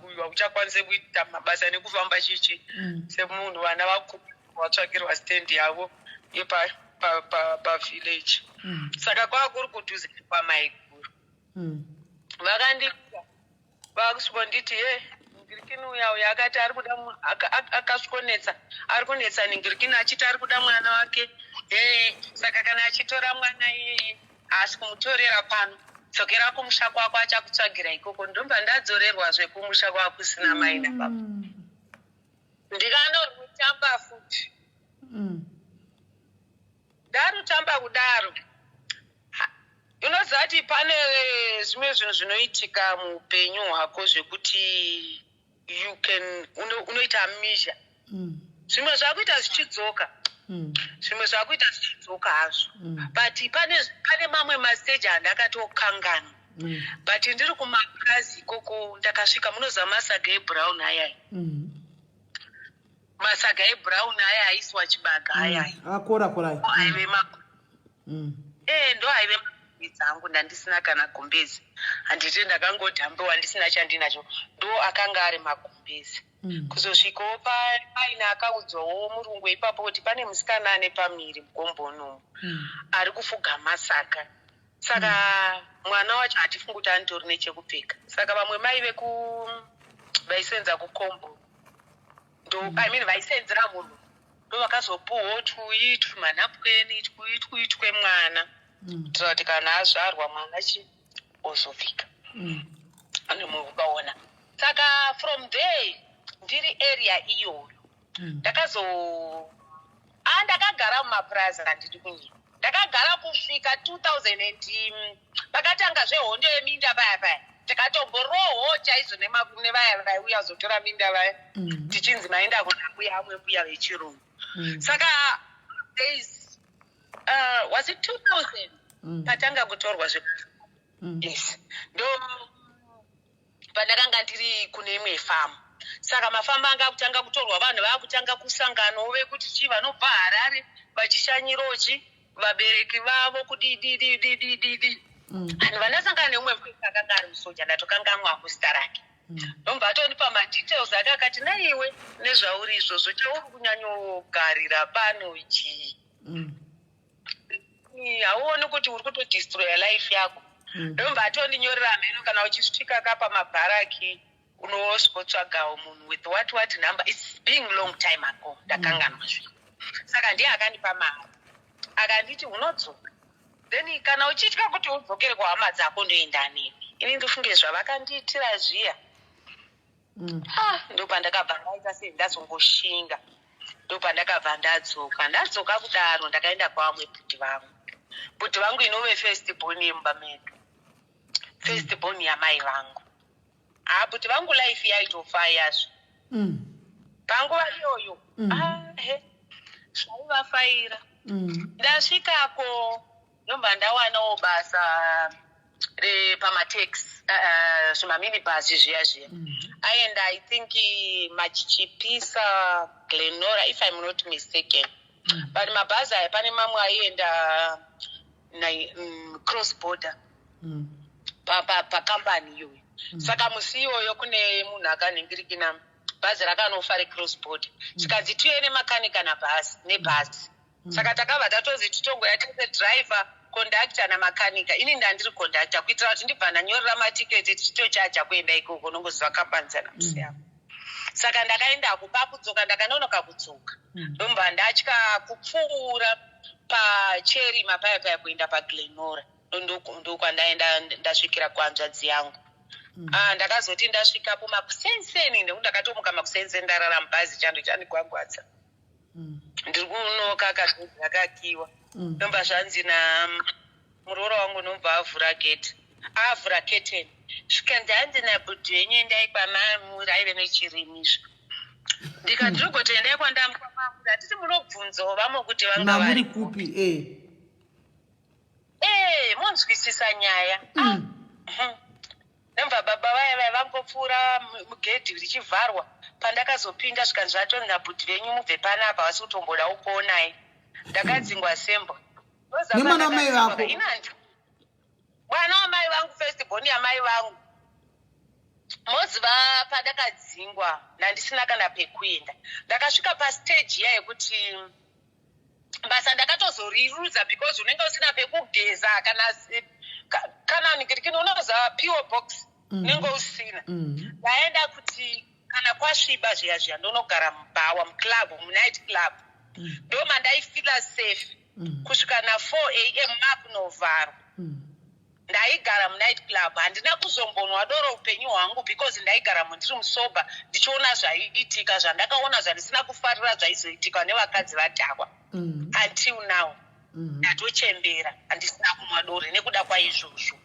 uyu hauchakwanise kuita mabasa nekufamba chichi semunhu. Vana vakuru vatsvagirwa stand yavo yepavillage. Saka kwava kuri kudhuze nekwamaiguru. Vakandi vakusvikonditi, "Ye, Ningirikini uya uya akati ari kuda akasvikonetsa, ari kunetsa Ningirikini achiti ari kuda mwana wake. E, saka kana achitora mwana iyeye, haasi kumutorera pano, dzokera kumusha kwako, achakutsvagira ikoko." Ndobva ndadzorerwazve kumusha kwakusina mai nababa. Ndikanorutamba futi. Ndarutamba kudaro, unoziva kuti pane zvimwe zvinhu zvinoitika muupenyu hwako zvekuti you can unoita amnesia. Zvimwe zvakuita zvichidzoka, zvimwe zvakuita zvichidzoka hazvo, but pane mamwe masteji andakatokanganwa. But ndiri kumapurazi ikoko, ndakasvika, munoziva masaga ebrown ayaya? Masaga ebrown aya aiswa chibaga ayaya. Akora korai. Aive ma ndo aive magumbezi angu. Ndandisina kana gumbezi, handiti? Ndakangodhambiwa ndisina chandinacho, ndo akanga ari magumbezi. Kuzosvikawo paine akaudzwawo murungu ipapo kuti pane musikana ane pamiri mugomboni umu ari kufuga masaka. Saka mwana wacho hatifungi kuti anitori nechekupfeka. Saka vamwe mai veku vaisenza kukombo ndo, I mean, vaisenzera munhu, ndo vakazopuhwawo twuyi twumanapukeni twuyi twuyi twemwana kuitira kuti kana azvarwa mwana chi ozopfeka. Ukaona, saka from there ndiri area iyoyo ndakazo a ndakagara mumapurazi. Handidi kunyika, ndakagara kusvika 2000 and pakatanga zvehondo yeminda paya paya. Takatomborohwo chaizvo nevaya vaiuya kuzotora minda vaya, tichinzi maenda kuna mbuya, amwe mbuya vechirungu. Saka days, was it 2000 patanga kutorwa zve? Yes, ndo pandakanga ndiri kune imwe famu. Saka mafamu anga akutanga kutorwa, vanhu vaakutanga kusanganawo vekuti chii, vanobva Harare vachishanyirawo chi vabereki vavo kudidididididi. Vanhu vandasangana neumwe mufesi akanga ari musoja, ndatokanganwa zita rake. Ndomba atonipa madetails ake, akati, "Naiwe, nezvauri izvozvo, chauri kunyanyogarira pano chii? Hauoni kuti uri kutodestroya life yako?" Ndomba atondinyorera mheno, kana uchisvika ka pamabharaki unosvikotsvagawo munhu with what what number. It's being long time ago, ndakanganwa zvino. Saka ndiye akandipa mari, akanditi, "Unodzoka, then kana uchitya kuti udzokere kuhama dzako, ndoenda newe." Ini ndifunge zvavakandiitira zviya. Ah, ndopandakabva ndaita sei, ndazongoshinga, ndopandakabva ndadzoka. Ndadzoka kudaro, ndakaenda kwavamwe bhuti vangu. Bhuti vangu inove first born yemumba medu, first born yamai vangu. Ha, bhuti vangu life yaitofayazve panguva iyoyo. Ah, he, zvaivafaira. Ndasvikako, ndobva ndawanawo basa repamataxi, zvimaminibus zviya zviya. Aenda, I think, Machipisa, Glen Norah, if I'm not mistaken. But mabhazi aya, pane mamwe aienda cross border pakambani iyoyo. Saka musi iyoyo kune munhu akanhingirikina, bhazi rakanofa recross border, zvikanzi tiuye nemakanika nabhazi nebhazi. Saka takabva tatozi titongoya tese, driver, conductor namakanika. Ini ndandiri conductor, kuitira kuti ndibva ndanyorera matiketi, tichitochaja kuenda ikoko. Unongoziva kambani dzanamusiyana. Saka ndakaendako. Pakudzoka ndakanonoka kudzoka, ndomba ndatya kupfuura pacherima paya paya kuenda paGlen Norah. Ndokwandaenda, ndasvikira kuhanzvadzi yangu. Ah, ndakazoti ndasvikapo makusenseni, nekuti ndakatomuka makusenseni, ndarara mubhazi, chando chandigwagwadza. Ndiri kunoka kadhodhi rakakiwa. Ndomba zvanzi na muroora wangu, nobva avhura gate, avhura curtain, zvikanzi, "Hanzi nabhudhi wenyu, endai kwamamuri." Aive nechirimisvo. Ndikati, "Ndinogoti endai kwandamkwamamuri, hatiti munobvunzawo vamwe kuti vanga mamuri vari kupi?" Munzwisisa nyaya. Ah, Ndomva baba vaya vaya vangopfuura mugedhi richivharwa. Pandakazopinda, zvikanzi, "Zvatonzi nabhudhi venyu mubve panapa, vasi kutombodawo kuonai." Ndakadzingwa sembwa. Nemwana wamai vako? Mwana wamai vangu, first born yamai vangu. Moziva, pandakadzingwa ndandisina kana pekuenda. Ndakasvika pastage iya yekuti basa ndakatozorirudza, because unenge usina pekugeza kana ningirikini, unoziva P.O box, unenge usina. Ndaenda kuti kana kwasviba zviya zviya, ndonogara mubhawa, muclub, munight club. Ndo mandaifeela safe kusvika na4 a.m. makunovharwa. Ndaigara munight club, handina kuzombonwa doro upenyu hwangu, because ndaigaramo ndiri musober, ndichiona zvaiitika, zvandakaona zvandisina kufarira zvaizoitika nevakadzi vadhakwa. Until now ndatochembera, handisina kunwa doro nekuda kwaizvozvo.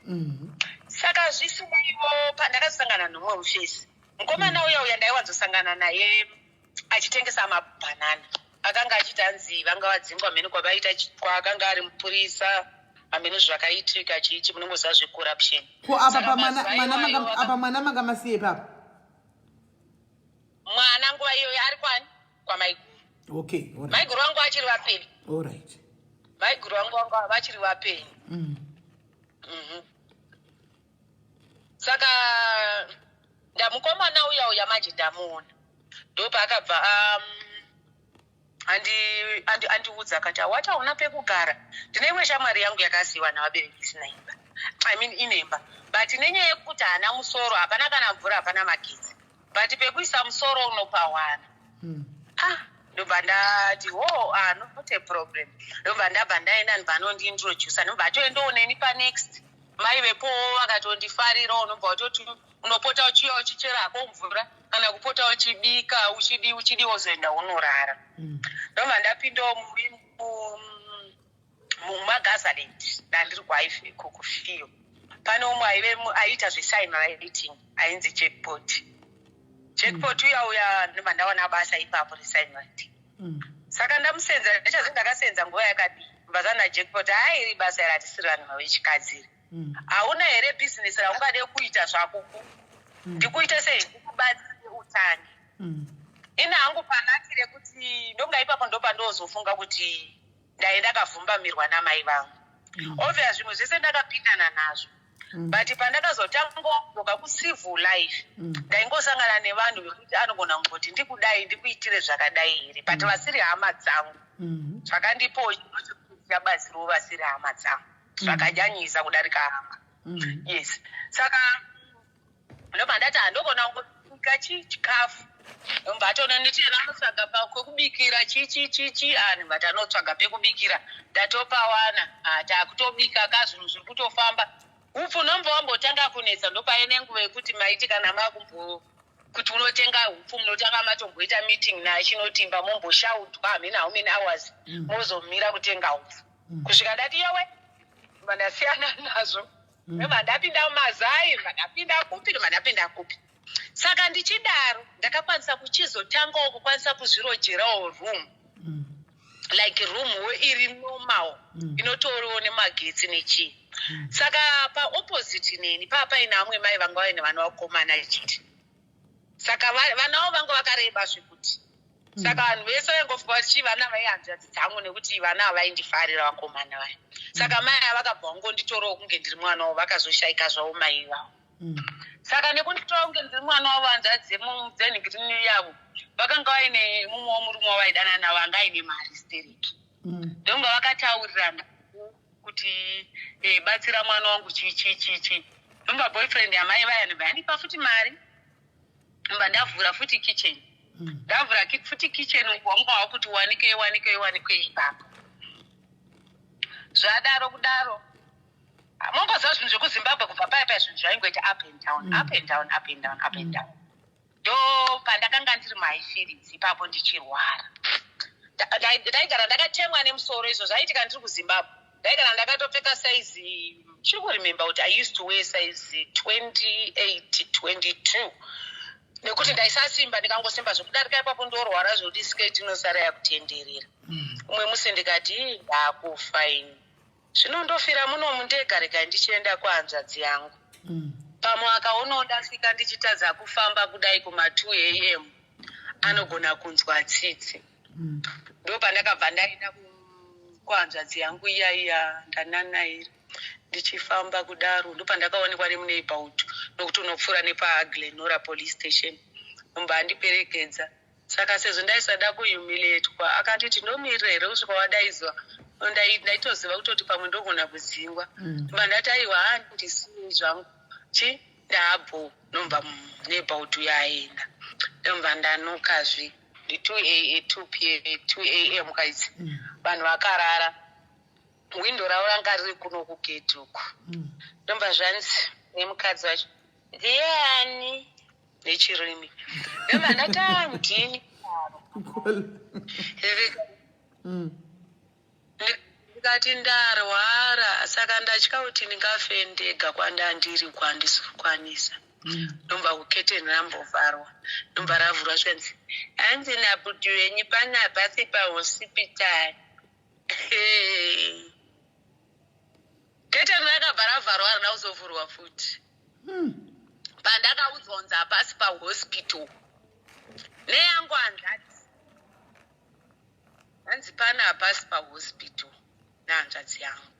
Saka zvisinaivo, pandakasangana nomumwe mufesi, mukomana uya uya ndaiwanzosangana naye achitengesa mabhanana, akanga achiti, hanzi vanga vadzingwa mhene kwavaita, kwaakanga ari mupurisa. Hameno zvakaitika, chiichi, munongoziva zvecorruption. Ko apa Saka pamwana mazuva mwana iwayo manga apa mwana manga masiye papa? Mwana nguva iyoyo ari kwani? Kwamaiguru. Okay, all right. Maiguru vangu vachiri vapenyu. All right. Maiguru vangu vanga vachiri vapenyu. Saka ndamukomana uya uya manje ndamuona, ndopaakabva andiudza akati, "Awati hauna pekugara, ndine imwe shamwari yangu yakasiyiwa navabereki isina imba, I mean, ine imba, but nenyaya yekuti haana musoro, hapana kana mvura, hapana magetsi, but pekuisa musoro unopawana." Ah, ndobva ndati, "Oh, ah, not a problem." Ndobva ndabva ndaenda, ndobva anondiintrodusa, ndobva atoendawo neni panext. Mai vepowo vakatondifarira. Unobva watoti unopota uchiuya uchicherako mvura kana kupota uchibika, uchidi uchidi, wozoenda unorara. Ndobva ndapindawo muMagazaland, ndandiri kwaife kufiyo. Pane umwe aive aiita zvesign writing ainzi Jackpot. Jackpot uya uya, ndobva ndawana basa ipapo resign writing. Saka ndamusenza, ndichazi ndakasenza nguva yakadii, mbazana Jackpot, "Hai, iri basa iri hatisiri vanhu vechikadziri. Hauna here bhizinesi raungade kuita zvako? Ndikuite sei? Ndikubatsire utange." Ini hangu panaki rekuti ndonga ipapo ndopandozofunga kuti ndai ndakavhumbamirwa namai vangu. Obvious, zvimwe zvese ndakapindana nazvo, but pandakazotanga kucivil life, ndaingosangana nevanhu vekuti anogona kungoti, "Ndikudai, ndikuitire zvakadai here?" But vasiri hama dzangu. Zvakandipowo chido chekuti ndichabatsirawo vasiri hama dzangu zvakanyanyisa kudarika hama. Yes, saka ndobva ndati handogona kungobika chi chikafu. Ndobva atona nditi anotsvaga kwekubikira, chi chi chi chi, anhu bati anotsvaga pekubikira, ndatopawana. Ah, taakutobika ka, zvinhu zviri kutofamba. Upfu unombo wambotanga kunetsa, ndopaine nguva yekuti maiti kana makumbo kuti unotenga upfu, munotanga matomboita meeting naye Chinotimba, momboshaudwa hamene how many hours, mozomira kutenga upfu. Kusvika ndati, "Yowe," ndasiyana nazvo. Ndobva ndapinda mumazai, ndobva ndapinda kupi, ndobva ndapinda kupi. Saka ndichidaro ndakakwanisa kuchizotangawo kukwanisa kuzvirojerawo room, like room wo iri normal, inotoriwo nemagetsi nechii. Saka paopposite neni paa paine amwe mai vanga vaine vana vakomana chete. Saka vana avo vanga vakareba zvekuti saka vanhu vese vaingofunga kuti chii, vana vaihanzvadzi dzangu, nekuti vana ava vaindifarira, vakomana vaya. Saka mai ava vakabva vangonditorawo kunge ndiri mwana wavo. Vakazoshayika zvavo mai vavo. Saka nekunditora kunge ndiri mwana wavo, hanzvadzi dzenhingirini yavo vakanga vaine mumwe womurume wavaidanana navo anga aine mari stereki. Ndonga vakataurirana kuti, "Batsira mwana wangu," chii chii chii chii. Ndomba boyfriend yamai vaya ndobva yandipa futi mari, ndobva ndavhura futi kitchen. Ndavhura futi kitchen uku, wanga wakuti wanikei, wanikei, wanikei ipapo. Zvadaro kudaro, mongoziva zvinhu zvekuZimbabwe, kubva paya paya zvinhu zvaingoita up and down, up and down, up and down, up and down. Ndo pandakanga ndiri maIfiridzi ipapo ndichirwara. Ndaigara ndakatemwa nemusoro. Izvo zvaitika ndiri kuZimbabwe, ndaigara ndakatopfeka saizi, chiri kuremember kuti I used to wear size 28, 22, nekuti ndaisasimba. Ndikangosimba zvekudarika ipapo ndorwara zvokuti sketi inosara yakutenderera. Umwe musi ndikati, "Ii, ndakufa ini, zvino ndofira muno mundega, regai ndichienda kuhanzvadzi yangu." Pamwe akaonawo ndasvika ndichitadza kufamba kudai kuma2 am, anogona kunzwa tsitsi. Ndo pandakabva ndaenda kuhanzvadzi yangu iya iya. Ndananaira ndichifamba kudaro, ndo pandakaonekwa nemuneighborhood, nokuti unopfuura nepaGlenora police station, nobva andiperekedza. Saka sezvo ndaisada kuhumiliatwa, akanditi, "Ndomirira here kusvika wadaidzwa?" Ndaitoziva kutoti pamwe ndogona kudzingwa. Ndobva ndati, "Aiwa, handisii zvangu chi ndabho." Nobva neighborhood yaenda, ndobva ndanokazve ndi 2 am kaidzi. Vanhu vakarara, windo ravo ranga riri kuno kugedhi uku. Ndobva zvanzi nemukadzi wacho, "Ndiani?" nechirimi. Ndobva ndati, "Ah, ndini." Ndikati, "Ndarwara, saka ndatya kuti ndingafe ndega kwandandiri, kwandisi kukwanisa." Ndobva kuketeni rambovharwa, ndobva ravhurwa, zvikanzi, "Hanzi nabhudhi wenyu panapa si pahospitari." Keteni rakabva ravharwa, harina kuzovhurwa futi. Pandakaudzwa kunzi hapasi pahospital, neyangu hanzvadzi, hanzi pana hapasi pahospital nehanzvadzi yangu.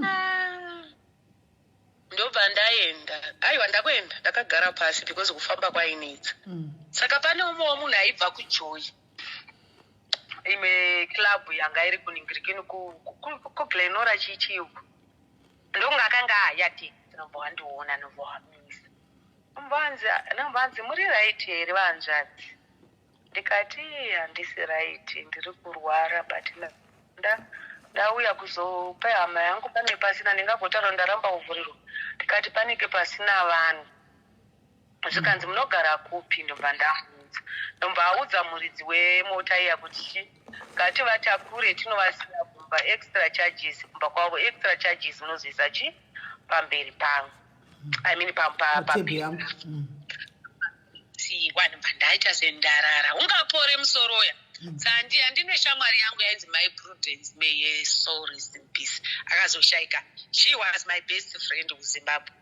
Ah, ndobva ndaenda. Aiwa, ndakuenda, ndakagara pasi because kufamba kwainetsa. Saka pane umwewo munhu aibva kuJoy, imwe club yanga iri kuningirikini kuGlenora chichi uku. Ndonga akanga ayati tinobva wandiona, nobva wamisa, nobva "Muri right here, vanzvadzi?" Ndikati, "Handisi right, ndiri kurwara, but ndauya kuzopa hama yangu. Pane pasina ndingagotaura, ndaramba kuvhurirwa." Ndikati, "Panenge pasina vanhu." Zvikanzi, "Munogara kupi?" Ndobva ndamuudza, ndobva audza muridzi wemota iya kuti chi ngativatakure tinovasiya kumba, extra charges kumba kwavo, extra charges unozoisa chi pamberi pangu, I mean Patebhe yangu. Siwa, ndobva ndaita sendarara, ungapore musoro ya. Sandi handine shamwari yangu yainzi Mai Prudence, may her soul rest in peace, akazoshayika. She was my best friend kuZimbabwe.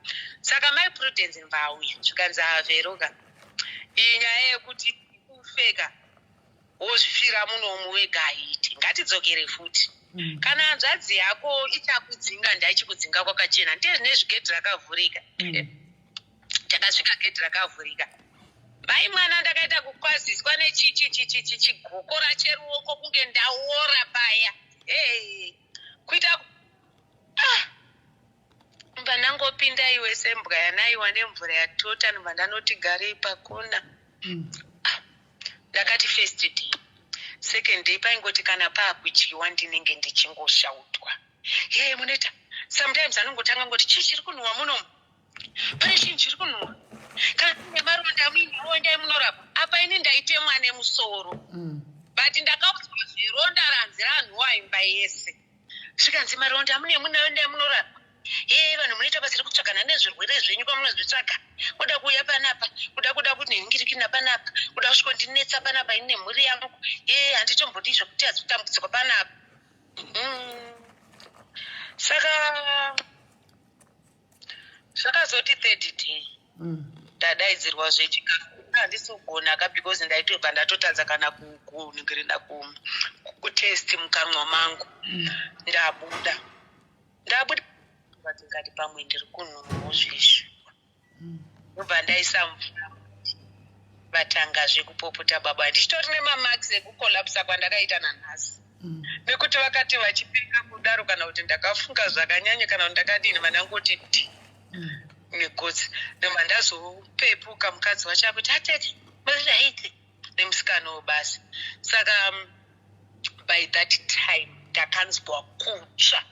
Saka Mai Prudence mbauya, zvikanzi, "Averoka, iyi nyaya yekuti ufeka wozvifira munomu wega haiti, ngatidzokere futi. Kana hanzvadzi yako ichakudzinga, ndaichikudzinga kwakachena, ndezvine gedhi rakavhurika." Takasvika, gedhi rakavhurika. Mai mwana, ndakaita kukwaziswa nechichichichichigokora cheruoko kunge ndaora paya. Hey, kuita ah! Mba ndangopinda iwe sembwa yanaiwa nemvura yatota. Ndobva ndanoti garei pakona. Ndakati first day, second day, paingoti kana paakudyiwa ndinenge ndichingoshautwa, "Ye munoita." Sometimes anongotanga ngoti, "Chii chiri kunhuhwa munomu? Pane chinhu chiri kunhuhwa. Kana mune maronda muinawo, endai munorapwa." Apa ini ndaitemwa nemusoro, but ndakaudzwa zveronda ranzi ranhuwa imba yese. Zvikanzi, "Maronda mune munayo, endai munorapwa. Ye vanhu munoita basa rekutsvagana nezvirwere zvenyu, kwamunozvitsvaga, kuda kuuya panapa, kuda kunhingirikina panapa, kuda kusvikondinetsa panapa ini nemhuri yangu. Ye handitombodi zvokuti hadzitambudziko panapa." Saka zvakazoti third day, ndadaidzirwa zvechikafu. Handisi kugona ka, because ndaitobva ndatotadza kana kuningirina kutest mukanwa mangu. Ndabuda, ndabuda, ndikati pamwe ndiri kunhuhwawo zvezvo. Ndobva ndaisa mvura, vatangazve kupopota baba, ndichitori nemamarks ekucollapsa kwandakaita nanhasi, nekuti vakati vachipenga kudaro, kana kuti ndakafunga zvakanyanya, kana kuti ndakadini, vanangoti di negotsi. Ndobva ndazopepuka, mukadzi wacho akuti, "Atete, muri right?" Nemusikana webasa. Saka by that time ndakanzwa kutsva,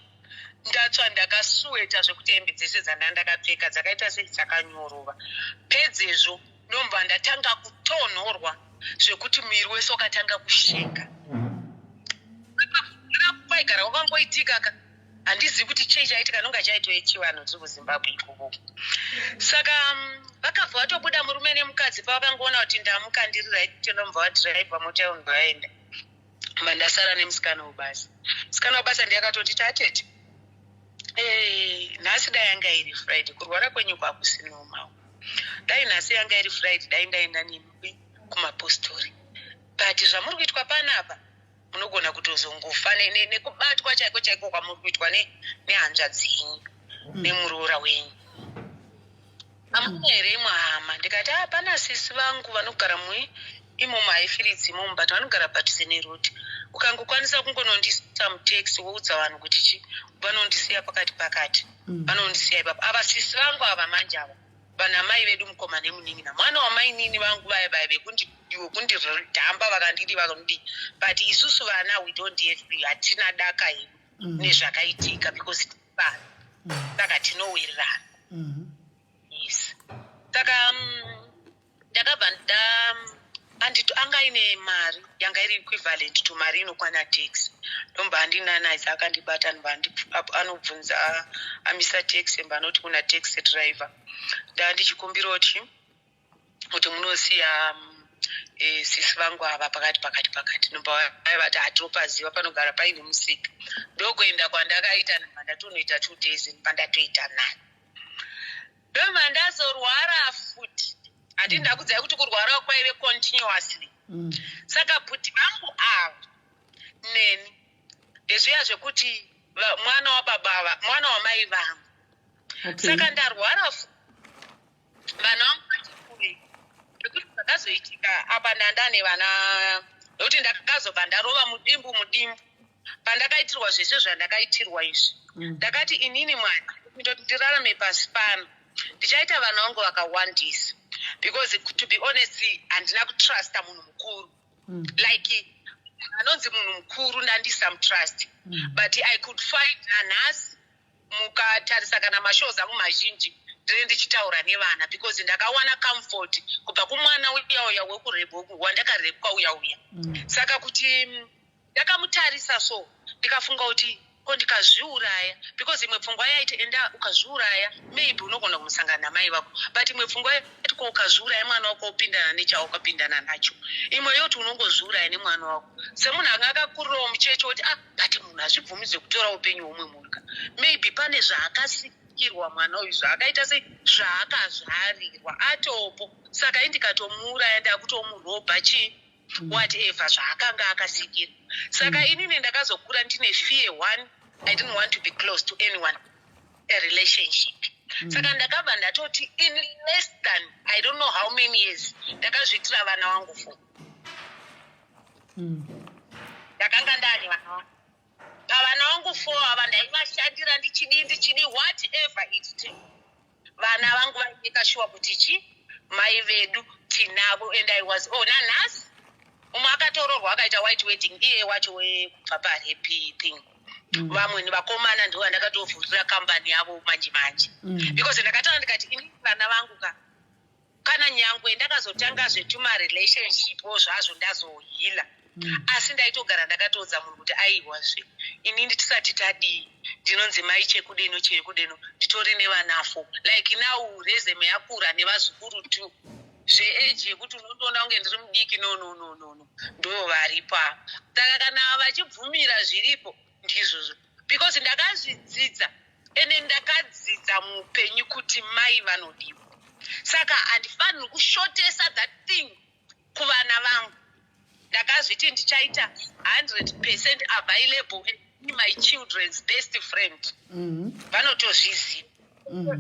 ndatsva, ndakasuweta zvekuti hembe dzese dzanda ndakapfeka dzakaita sedzakanyorova. Pedzezvo ndomva ndatanga kutonhorwa zvekuti muviri wese wakatanga kusheka. Kwaigara kwakangoitika ka, handizivi kuti chei chaitika, nonga chaitove chivanhu, tiri kuZimbabwe ikoko. Saka vakabva vatobuda murume nemukadzi pavakangoona kuti ndamuka, ndiri right. Ndomva vadhiraivha mota yavo, vaenda, mandasara nemusikana webasa. Musikana webasa ndiye akatoti, "Tatete, nhasi dai yanga iri Friday, kurwara kwenyu kwakusi normal. Dai nhasi yanga iri Friday, dai ndaenda nemi kumapostori, but zvamuri kuitwa panapa, munogona kutozongofa nekubatwa chaiko chaiko kwamuri kuitwa nehanzvadzi yenyu nemuroora wenyu. Hamuna here imwe hama?" Ndikati, "A, pana sisi vangu vanogara mui imomo Highfields imomo, but vanogara padhuze neroad. Ukangokwanisa kungonondisa mutaxi, woudza vanhu kuti chi vanondisiya pakati pakati, vanondisiya ipapo." Ava sisi vangu ava manje, ava vana mai vedu, mukoma nemunin'ina, mwana wamainini vangu, vaya vaya vekundidhamba, vakandidi vakandidi, but isusu vana we don't have, hatina daka hedu nezvakaitika because vana, saka tinowirirana. Yes, saka ndakabva nda andito anga aine mari yanga iri equivalent to mari inokwana taxi. Ndomba andinanaidza, akandibata, ndobva anobvunza, amisa taxi, mba anoti kuna taxi driver, "Ndaa ndichikumbira kuti munosiya Sisi vangu ava pakati pakati pakati nobva vaivati hatopaziva panogara paine musika. Ndokuenda kwandakaita, ndobva ndatonoita 2 days, ndobva ndatoita nani, ndobva ndazorwara futi. Handii ndakudzai kuti kurwara kwaive continuously. Saka bhuti vangu ava neni ndezviya zvekuti mwana wababa mwana wamai vangu. Saka ndarwara vana vangu vati kure, nekuti zvakazoitika apa ndandane vana, nokuti ndakazobva ndarova mudimbu mudimbu pandakaitirwa zvese zvandakaitirwa izvi. Ndakati inini mwana kutoti ndirarame pasi pano, ndichaita vana vangu vakawandisa, because to be honest, handina kutrusta munhu mukuru. Like anonzi munhu mukuru ndandisamutrust. But I could find nanhasi mukatarisa kana mashows angu mazhinji, ndinenge ndichitaura nevana because ndakawana comfort kubva kumwana uya uya wekurepwa, wandakarepwa uya uya. Saka kuti ndakamutarisa so, ndikafunga kuti ko ndikazviuraya, because imwe pfungwa yaiti enda ukazviuraya maybe unogona kumusangana namai vako, but imwe pfungwa yaiti ko ukazviuraya mwana wako upindana nechawakapindana nacho, imwe yoti unongozviuraya nemwana wako semunhu anga akakurirawo mucheche woti, ah, but munhu hazvibvumidzwe kutora upenyu hwomwe munhu ka, maybe pane zvaakasikirwa mwana uyu, zvaakaita sei, zvaakazvarirwa atopo, saka indikatomuuraya ndakutomurobha chii, whatever zvaakanga akasikira. Saka inini ndakazokura ndine fear. One, I didn't want to be close to anyone, a relationship. Saka ndakabva ndatoti in less than I don't know how many years ndakazviitira vana vangu four. Ndakanga ndani vana vangu, pavana vangu four ava ndaivashandira ndichidii ndichidii, whatever it take, vana vangu vaimeka sure kuti chi mai vedu tinavo. And I was, oh, nanhasi umwe akatororwa akaita white wedding, iye wacho wekubva parape thing. Vamweni vakomana ndo vandakatovhurira kambani yavo manje manje, because ndakataura ndikati ini vana vangu ka, kana nyangwe ndakazotanga zvetuma relationship zvazvo ndazoheala, asi ndaitogara ndakatoudza munhu kuti aiwazve inini tisati tadii, ndinonzi mai chekudeno chekudeno, nditori nevana four. Like now resume yakura nevazukuru two, zveage yekuti unotoona kunge ndiri mudiki. No, no, no, no, no, ndo varipo ava. Saka kana vachibvumira zviripo ndizvozvo, because ndakazvidzidza ende ndakadzidza muupenyu kuti mai vanodiwa, saka handifaniri kushotesa that thing kuvana vangu. Ndakazviti ndichaita 100% available and be my children's best friend. Vanotozviziva.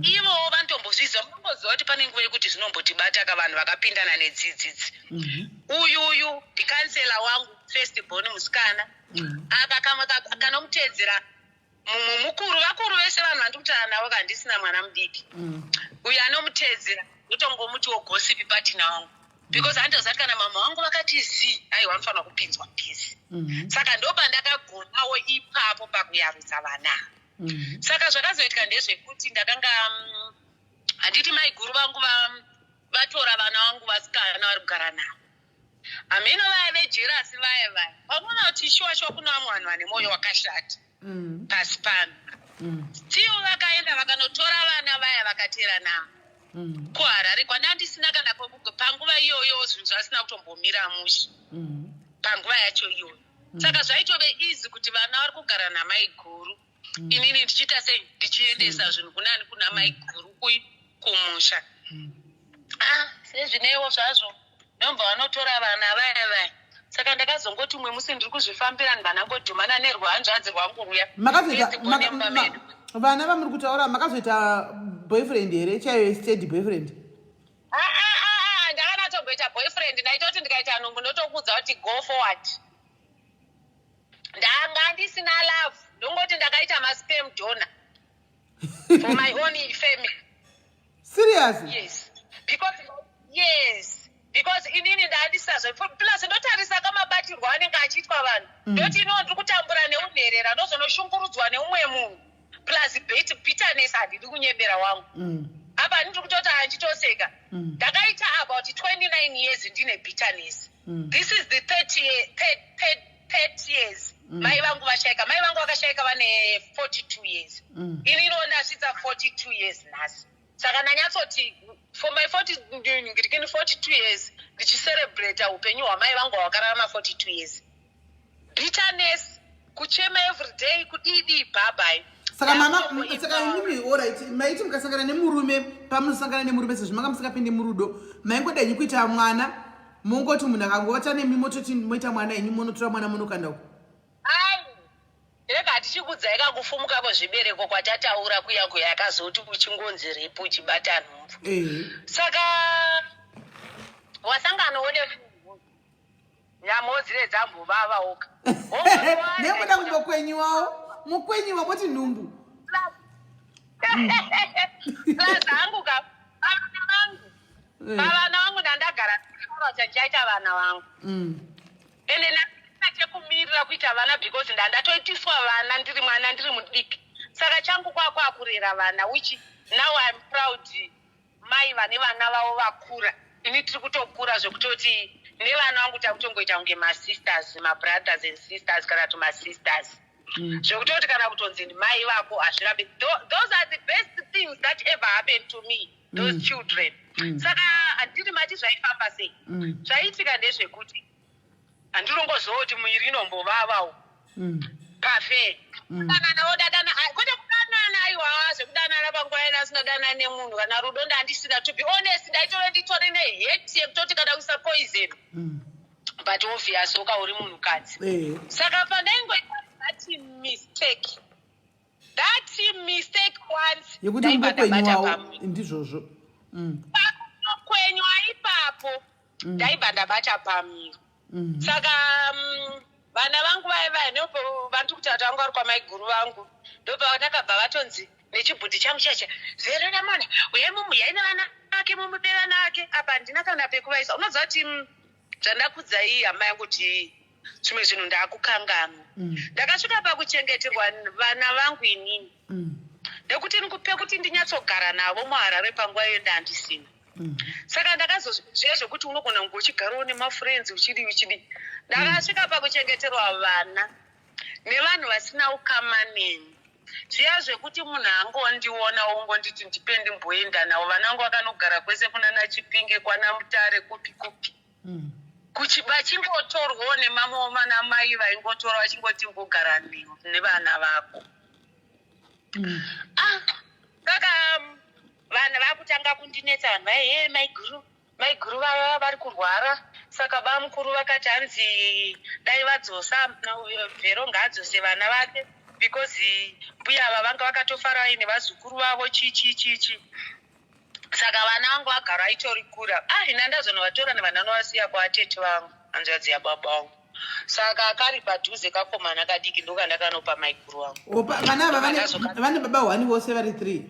Ivowo vanotombozviziva. Munomboziva kuti pane nguva yekuti zvinombotibata ka, vanhu vakapindana nedzidzidzi. Uyu uyu ndicounsellor wangu, first born musikana. Aka kamwe kanomuteedzera mumwe mukuru, vakuru vese vanhu vandiri kutaura navo kandisina mwana mudiki. Uyu anomuteedzera ndotongomuti gossip partner wangu, because handozati kana mama vangu vakati zii, aiwa, anofanira kupinzwa busy. Saka ndopandakagonawo ipapo pakuyarutsa vana. Saka zvakazoitika ndezvekuti ndakanga handiti maiguru vangu vatora vana vangu vasikana vari kugara navo. Hameno vaya vejealous vaya vaya, vanoona kuti shuwa shuwa kuna vamwe vanhu vane mwoyo wakashata pasi pano. Still vakaenda vakanotora vana vaya vakatera navo kuHarare kwandandisina kana panguva iyoyo zvinhu zvasina kutombomira mushe panguva yacho iyoyo. Saka zvaitove easy kuti vana vari kugara namaiguru, inini ndichiita sei, ndichiendesa zvinhu kunani, kuna maiguru kumusha. Ah, sezvineiwo zvazvo ndomva vanotora vana vaya vaya. Saka ndakazongoti umwe musi ndiri kuzvifambira, ndvanangodhumana nerwanzvadzi rwangu ruya. Makazoita First born yemumba medu. Vana vamuri kutaura, makazoita boyfriend here chaiyo, steady boyfriend? Ah, ah, ah, ah, ndakanatomboita boyfriend, ndaitoti ndikaita nhumbu ndotokuudza kuti go forward. Ndanga ndisina love, ndongoti ndakaita masperm donor for my own family. Serious? Yes, because, yes, because inini ndandisazvo, plus ndotarisa kamabatirwo anenge achiitwa vanhu. Ndoti iniwo ndiri kutambura neunherera, ndozonoshungurudzwa neumwe munhu, plus bitterness, handidi kunyebera wangu. Apa ndiri kutoti hanchitoseka. Ndakaita about 29 years ndine bitterness. This is the 30, 30 years mai vangu vashaika. Mai vangu vakashaika vane 42 years. Ininiwo ndasvitsa 42 years nhasi. Saka ndanyatsoti for my 40, ngirikini, 42 years ndichicelebrata upenyu hwamai vangu hwakararama 42 years, bitterness, kuchema everyday, kudidi, bye. Saka mama, saka imimi, alright, maiti mukasangana nemurume, pamunosangana nemurume, sezvo manga musingapindi murudo, maingoda henyu kuita mwana, mongoti munhu akangovata nemi, mototi moita mwana henyu, monotora mwana monokanda uko? Ai, rega hatichikudzai kakufumuka kwezvibereko kwatataura kuya kuya, yakazoti uchingonzi ripu uchibata nhumbu. Saka wasanganawo nemunhu, nyamawo dzine dzambovavawoka. Nekuda kumbokwenyiwawo, mukwenyiwa, moti nhumbu. Plus hangu ka vana vangu, pavana vangu ndandagara chandichaita vana vangu. Ende ndandisina chekumirira kuita vana because ndandatoitiswa vana ndiri mwana, ndiri mudiki. Saka changu kwakwakurera vana, which now I'm proud, mai vane vana vavo vakura. Ini tiri kutokura zvekutoti nevana vangu takutongoita kunge masisters, mabrothers and sisters, kana kuti masisters, zvekutoti kana kutonzi mai vako hazvirambi. Those are the best things that ever happened to me, those children. Saka handiri mati zvaifamba sei? Zvaiitika ndezvekuti handirongoziva kuti muiri inombovavawo. Pafe kudanana, wodadana, kwete kudanana, aiwa, zvekudanana panguva ina asina nemunhu kana rudo ndandisina. To be honest, ndaitove nditori nehate yekutoti kana kuisa poison. But obvious oka uri munhukadzi. Saka pandaingoita that mistake, that mistake once, yekuti ndaibva ndabata mungokwenyiwawo pamwe. Ndizvozvo. Pakukwenywa ipapo, ndaibva ndabata pamiro. Saka vana vangu vaiva vantu kuti tata vangu vari kwamaiguru vangu, ndopavakabva vatonzi nechibhudhi changu chacha zerera mwana, uyai mumuyai nevana ake, mumupe vana ake. Apa handina kana pekuvaisa. Unoziva kuti zvandakudzai, hama yangu, kuti zvimwe zvinhu ndaakukanganwa. Ndakasvika pakuchengeterwa vana vangu inini, nekuti pekuti ndinyatsogara navo muHarare panguva iyo ndandisina. Saka ndakazozviya zvekuti unogona kunge uchigarawo nemafriends, uchidi uchidi. Ndakasvika pakuchengeterwa vana nevanhu vasina ukama neni, zviya zvekuti munhu angondiona ongonditi ndipe ndimboenda navo. Vana vangu vakanogara kwese kunana Chipinge, kwana Mutare, kupi kupi, vachingotorwawo nemamwe vana mai vaingotora vachingoti mbogara nevana vako. Ah, saka vanhu vakutanga kundinetsa, vanhu vai, he maiguru, maiguru vava vari kurwara. Saka bamukuru vakati hanzi dai vadzosa Vhero, ngaadzose vana vake because mbuya ava vanga vakatofara vaine vazukuru vavo, chi chi chi chi. Saka vana vangu vagara aitori kura. Ah, ina ndazonovatora nevana novasiya kwaatete vangu, hanzvadzi yababa vangu. Saka kari padhuze, kakomana kadiki, ndokandakanopa maiguru vangu. Opa, vana ava vane baba hwani vose vari three?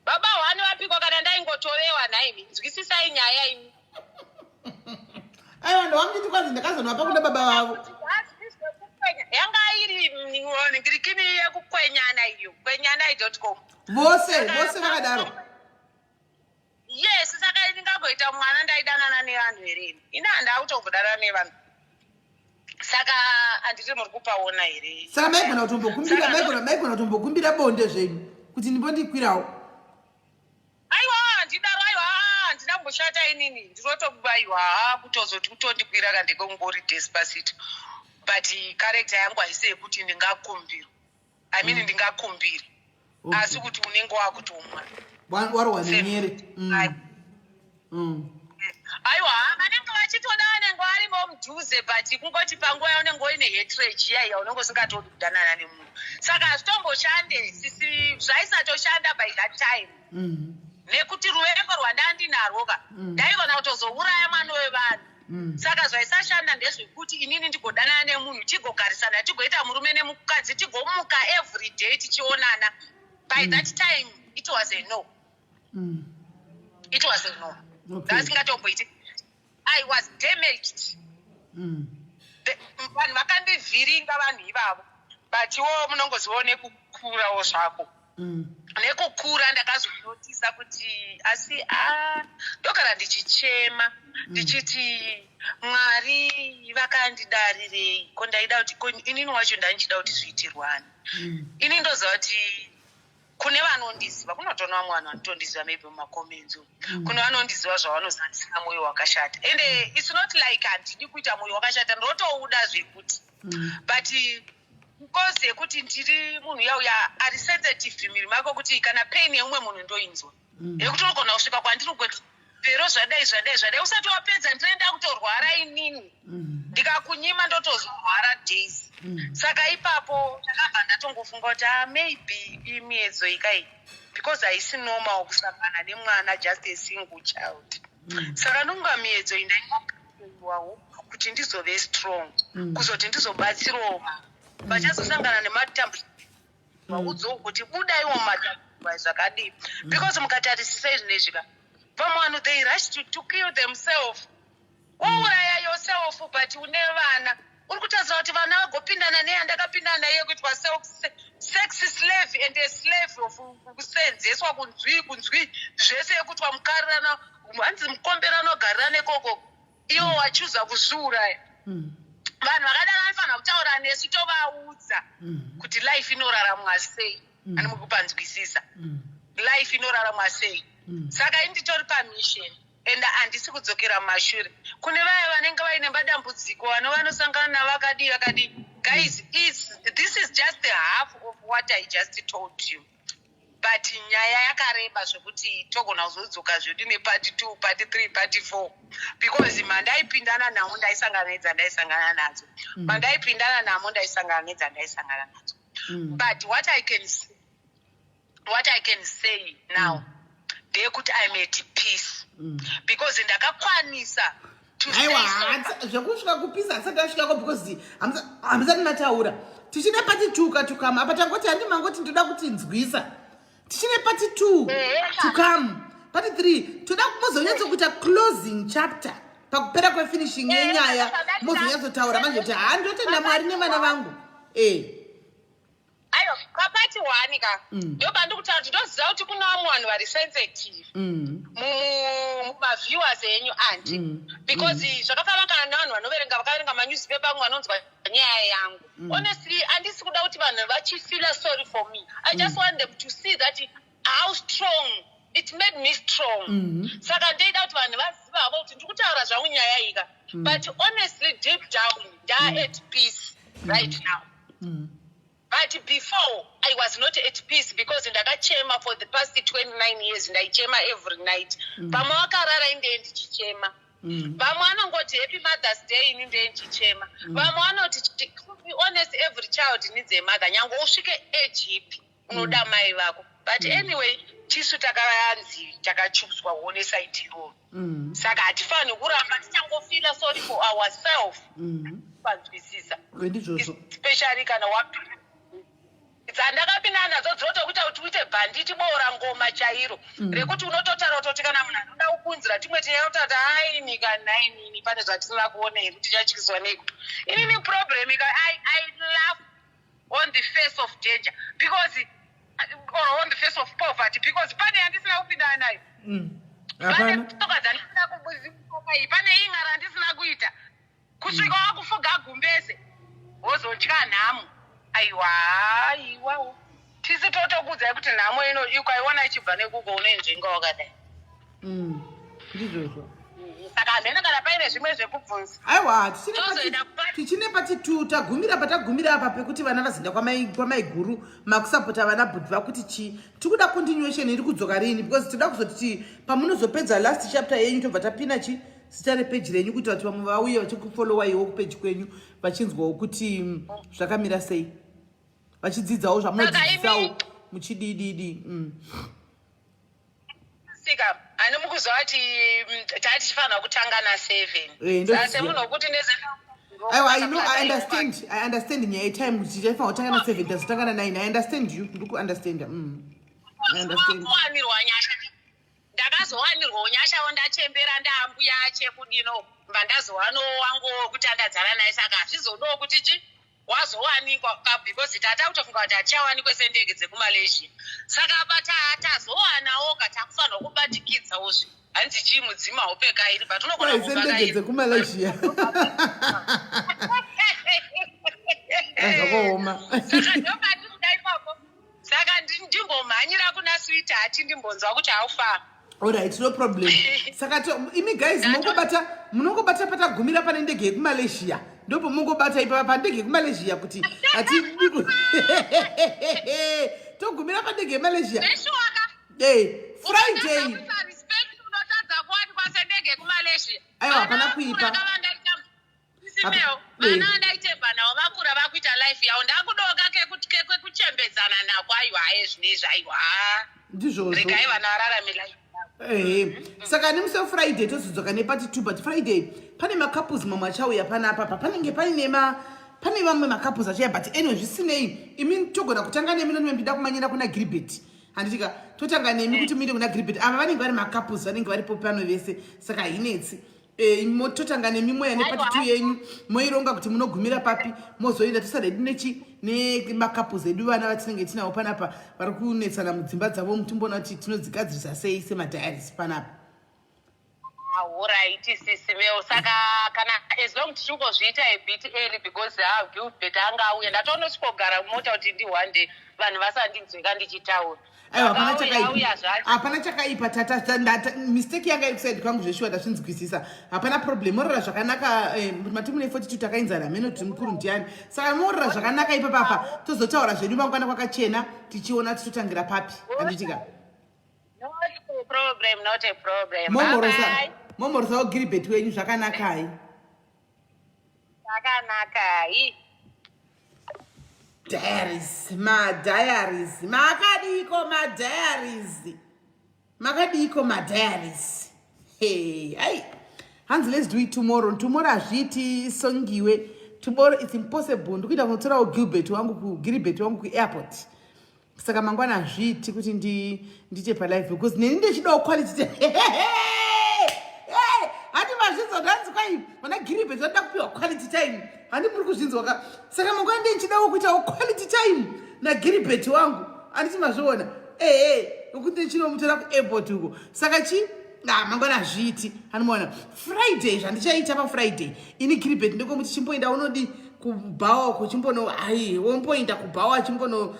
Baba hwani vapikwa kana ndaingotovewa nhaimi? Nzwisisai nyaya imi. Aiwa, ndowamuchiti kwanzi ndakazonwapa kuna baba vavo. Yanga iri ngirikini yekukwenyana iyo, kwenyanai.com. Vose vose vakadaro? Yes. Saka ndingagoita mwana ndaidanana nevanhu here ini? Ini handaa kutombodanana nevanhu, saka handiti muri kupaona here? Saka maigona kutombokumbira, maigona kutombokumbira bonde zvenyu kuti ndimbondikwirawo? Aiwa, handidaro, aiwa, handina kumboshata inini. Ndinotoaiwa kutozoti kutondikwira kandekungori despacito, but character yangu haisi yekuti ndingakumbirwa, I mean, ndingakumbiri, asi kuti unenge wakutomwa. Warohwa nenyere. Aiwa, vanenge vachitoda, vanenge varimo mudhuze, but kungoti panguva yaunenge uine hatred iya iya, unenge usingatodi kudanana nemunhu. Saka hazvitomboshande sisi, zvaisatoshanda by that time, nekuti ruvengo rwandandinarwo ka, ndaigona kutozouraya mwana wevanhu. Saka zvaisashanda ndezvekuti inini ndigodanana nemunhu, tigogarisana, tigoita murume nemukadzi, tigomuka every day tichionana. By that time it was a no. It was a no. Ndasingatomboiti. I was damaged. Vanhu vakandivhiringa, vanhu ivavo, but iwo munongozivawo nekukurawo zvako. Nekukura ndakazonotisa kuti asi a ndogara ndichichema, ndichiti Mwari vakandidarirei ko? Ndaida kuti ko inini wacho ndandichida kuti zviitirwani? Ini ndoziva kuti Kune vanondiziva, kunotona vamwe vanhu vanotondiziva maybe mumacomments umu. Kune vanondiziva zvavanoziva, ndisina mwoyo wakashata, and it's not like handidi kuita mwoyo wakashata, ndotouda zvekuti, but because yekuti ndiri munhu yauya ari sensitive miri mako, kuti kana pain yeumwe munhu ndoinzwa, yekuti unogona kusvika kwandiri kuti, "Pero zvadai, zvadai, zvadai," usati wapedza ndinoenda kutorwara inini. Ndikakunyima ndotozorwara days. Saka ipapo ndakabva ndatongofunga kuti, ah, maybe imiedzo ikai, because haisi normal kusangana nemwana, just a single child. Saka ndonga miedzo iyi ndaingowawo kuti ndizove strong, kuzoti ndizobatsirawo vanhu vachazosangana nematambudziko, vaudzewo kuti budaiwo mumatambudziko zvakadii, because mukatarisisa izvinezvi ka, vamwe vanhu, they rush to kill themselves. Wouraya yourself, but une vana, uri kutarisira kuti vana vagopindana neyandakapindana naiye, kuitwa sex slave and a slave of kusenzeswa, kunzwi kunzwi zvese, yekuitwa mukarirana, hanzi mukomberano garirana ikoko, iwo wachuza kuzviuraya. Vanhu vakadaro vanofanira kutaura nesu, tovaudza kuti life inoraramwa sei. Ani mukupanzwisisa? Life inoraramwa sei? Saka inditori pamission and handisi kudzokera mumashure. Kune vaya vanenge vaine madambudziko, vano vanosangana navakadii vakadii, guys, this is just the half of what I just told you, but nyaya yakareba zvekuti togona kuzodzoka zvedu nepart 2, part 3, part 4, because mandaipindana namo ndaisangana nedzandaisangana nadzo, mandaipindana namo ndaisangana nedzandaisangana nadzo. But what I can say now ndeyekuti I'm at peace, because ndakakwanisa to stay Aiwa, sober. Zvekusvika kupeace hasati asvikako, because hamusati mataura. Tichine part 2 katukama apa, tangoti handi mangoti ndoda kutinzwisa. Tichine part 2 to come, part 3 toda muzonyatsokuita closing chapter pakupera kwefinishing yenyaya, mozonyatsotaura manje kuti, "Ha, ndotenda Mwari nevana vangu." E. Aiwa, papart 1 ka, ndopandiri kutaura kuti ndoziva kuti kuna vamwe vanhu vari sensitive mumaviewers enyu, anti, because zvakafanana kana nevanhu vanoverenga, vakaverenga manewspaper, vamwe vanonzwa nyaya yangu. Honestly, handisi kuda kuti vanhu vachifeela sorry for me. I just want them to see that how strong it made me strong. Saka ndeida kuti vanhu vaziva havo kuti ndiri kutaura zvangu nyaya ika, but honestly, deep down ndaa at peace right now. But before, I was not at peace, because ndakachema for the past 29 years. Ndaichema every night. Vamwe vakarara, indee ndichichema. Vamwe vanongoti, "Happy Mother's Day," ini ndee ndichichema. Vamwe vanoti, to be honest, every child needs a mother. Nyange usvike age ipi, unoda mai vako. But anyway, tisu takaanzi takachuzwawo neside iroro. Saka hatifaniri kuramba tichangofeela sorry for ourselves. Panzwisisa? Ndizvozvo. Especially kana wapinda dzandakapinda nadzo, dzinotokuita kuti uite bhanditi, boora ngoma chairo, rekuti unototaura kutoti kana munhu anoda kukunzira timwe tinyaya, "Ai, nika nainini pane zvatisina kuona here? Tichatyiswa neiko inini?" Problem ika, I laugh on the face of danger, because, or on the face of poverty, because pane yandisina kupindana nayo. Pane Hapana. tsoka dzandisina kubuka iyi, pane inga randisina kuita, kusvika wakufuga gumbeze, wozotya nhamo. Aiwa, aiwawo, tisi totokudzai kuti nhamo ino ukaiona ichibva nekuko, unoinzvenga wakadai. Ndizvozvo. Saka hamene kana paine zvimwe zvekubvunza. Aiwa, Tozoenda tichine part 2. Tagumira patagumira apa pekuti vana vazinda kwamaiguru, makusapota vana bhudhi vakuti chii. Tikuda continuation, iri kudzoka rini? Because tinoda kuzoti pamunozopedza last chapter yenyu, tobva tapina chi zita repeji renyu, kuitira kuti vamwe vauye vachikufollowaiwo kupeji kwenyu, vachinzwawo kuti zvakamira sei, vachidzidzawo zvamunodzidzisawo muchidididi. Sika hani mukuziva kuti taa tichifanira kutanga na7. Ndoziva. Semunhu wekuti neze Aiwa, I know, I understand, I understand nyaya yetime, kuti taifanira kutanga na7, tazotanga na9. I understand you, ndiri kuunderstanda. I understand. Kuwanirwa nyasha, ndakazowanirwawo nyashawo, ndachembera, ndaambuya chekudino, mba ndazowanawo wangu wekuti andadzana naye. Saka hazvizodawo kuti chi wazowanikwa ka, because tata kutofunga kuti hatichawanikwe sendege dzekuMalaysia. Saka apa tazowanawo ka, takufanirwa kubatikidzawo zve. Hanzi chii, mudzima hope kairi, but unogona Kwai kupa sendege kairi. dzekuMalaysia, zvakaoma. Saka ndopandikuda ipapo. Saka ndimbomhanyira. tati ndimbonzwa kuti how far. Alright, no problem. Saka imi guys munongobata munongobata patagumira pane ndege yekuMalaysia. Ndipo mungobata ipapa pandege yekuMalaysia kuti hatidi ku togumira pandege yeMalaysia. Hey, Friday. Aiwa, hapana kuipa. Simeo, vana vandaitemba navo vakura vakuita life yavo ndakudoka kekuchembedzana nako aiwa haye zvinezvi aiwa ndizvozvo regai vana vararame life ehe saka nemusi wefriday tozodzoka nepart 2 but Friday pane macouples mamwe achauya panapa pa panenge paine ma pane vamwe macouples achauya. But anyway, zvisinei, imi togona kutanga nemi nonime ndida kumanyira kuna Gilbert, handitika? Totanga nemi kuti muinde kuna Gilbert. Ava vanenge vari macouples vanenge varipo pano vese, saka hainetsi. Totanga nemi moya nepart 2 yenyu, moironga kuti munogumira papi, mozoenda tosara hedu nechi nemacouples edu, vana vatinenge tinavo panapa vari kunetsana mudzimba dzavo, mutimboona kuti tinodzigadzirisa sei semadiaries panapa. Alright, sisi Meo, saka kana as long tichingozviita a bit early because ha Gilbert anga auya, ndatonosvikogara mumota kuti ndi one day vanhu vasandinzwika ndichitaura. Aiwa, hapana. Auya, Chakaipa. Auya zvacho. Hapana chakaipa tata. Mistake yanga iri kuside kwangu zveshuwa, ndazvinzwisisa. Hapana problem, morora zvakanaka. Mati mune 42 takainzana mheno kuti mukuru ndiani, saka morora zvakanaka ipapapa, tozotaura zvedu mangwana kwakachena, tichiona titotangira papi, handitika? Not a problem, not a problem. Momorosa. Bye-bye. Momorosawo Gilbert wenyu zvakanakai. Zvakanakai. Diaries, madiaries, makadiko madiaries, makadiko madiaries? Hey, ai, hanzi let's do it tomorrow. Tomorrow hazviiti, songiwe. Tomorrow it's impossible, ndikuita kunotorawo Gilbert wangu kugilbert wangu kuairport, saka mangwana hazviiti kuti ndiite palive because neni ndechidawo quality. Handi mazvinzwa? Ndanzi kwai vana Gilbert vanoda kupiwa quality time. Handi muri kuzvinzwa ka? Saka mangwana ndenchidawo kuitawo quality time naGilbert wangu, handiti mazviona? Ehe, nokuti ndichinomutora kuairport uko, saka chi ah, mangwana hazviiti, anomaona? Friday zvandichaita pafriday, ini Gilbert ndokomuti chimboenda unodi kubhawa uko, chimbono ai womboenda kubhawa, chimbono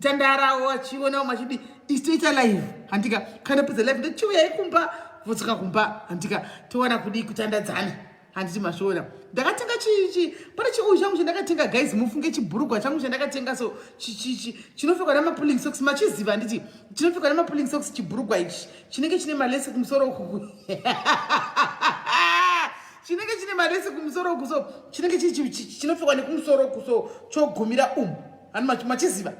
tandarawo achionawo machidi, isu live, handika? Kana pedza live ndochiuyai kumba, vodzoka kumba, handika? Towana kudii kutandadzana, handiti mazviona? Ndakatenga chichi, pane chiuyu changu chandakatenga, guys, mufunge chibhurugwa changu chandakatenga so chinopfekwa namapulling socks, machiziva, handiti? Chinopfekwa namapulling socks, chibhurugwa ichi chinenge chine malesi kumusoro uku, chinenge chine malesi kumusoro uku, so chinenge chinopfekwa nekumusoro uku, so chogumira umu. Hani machiziva?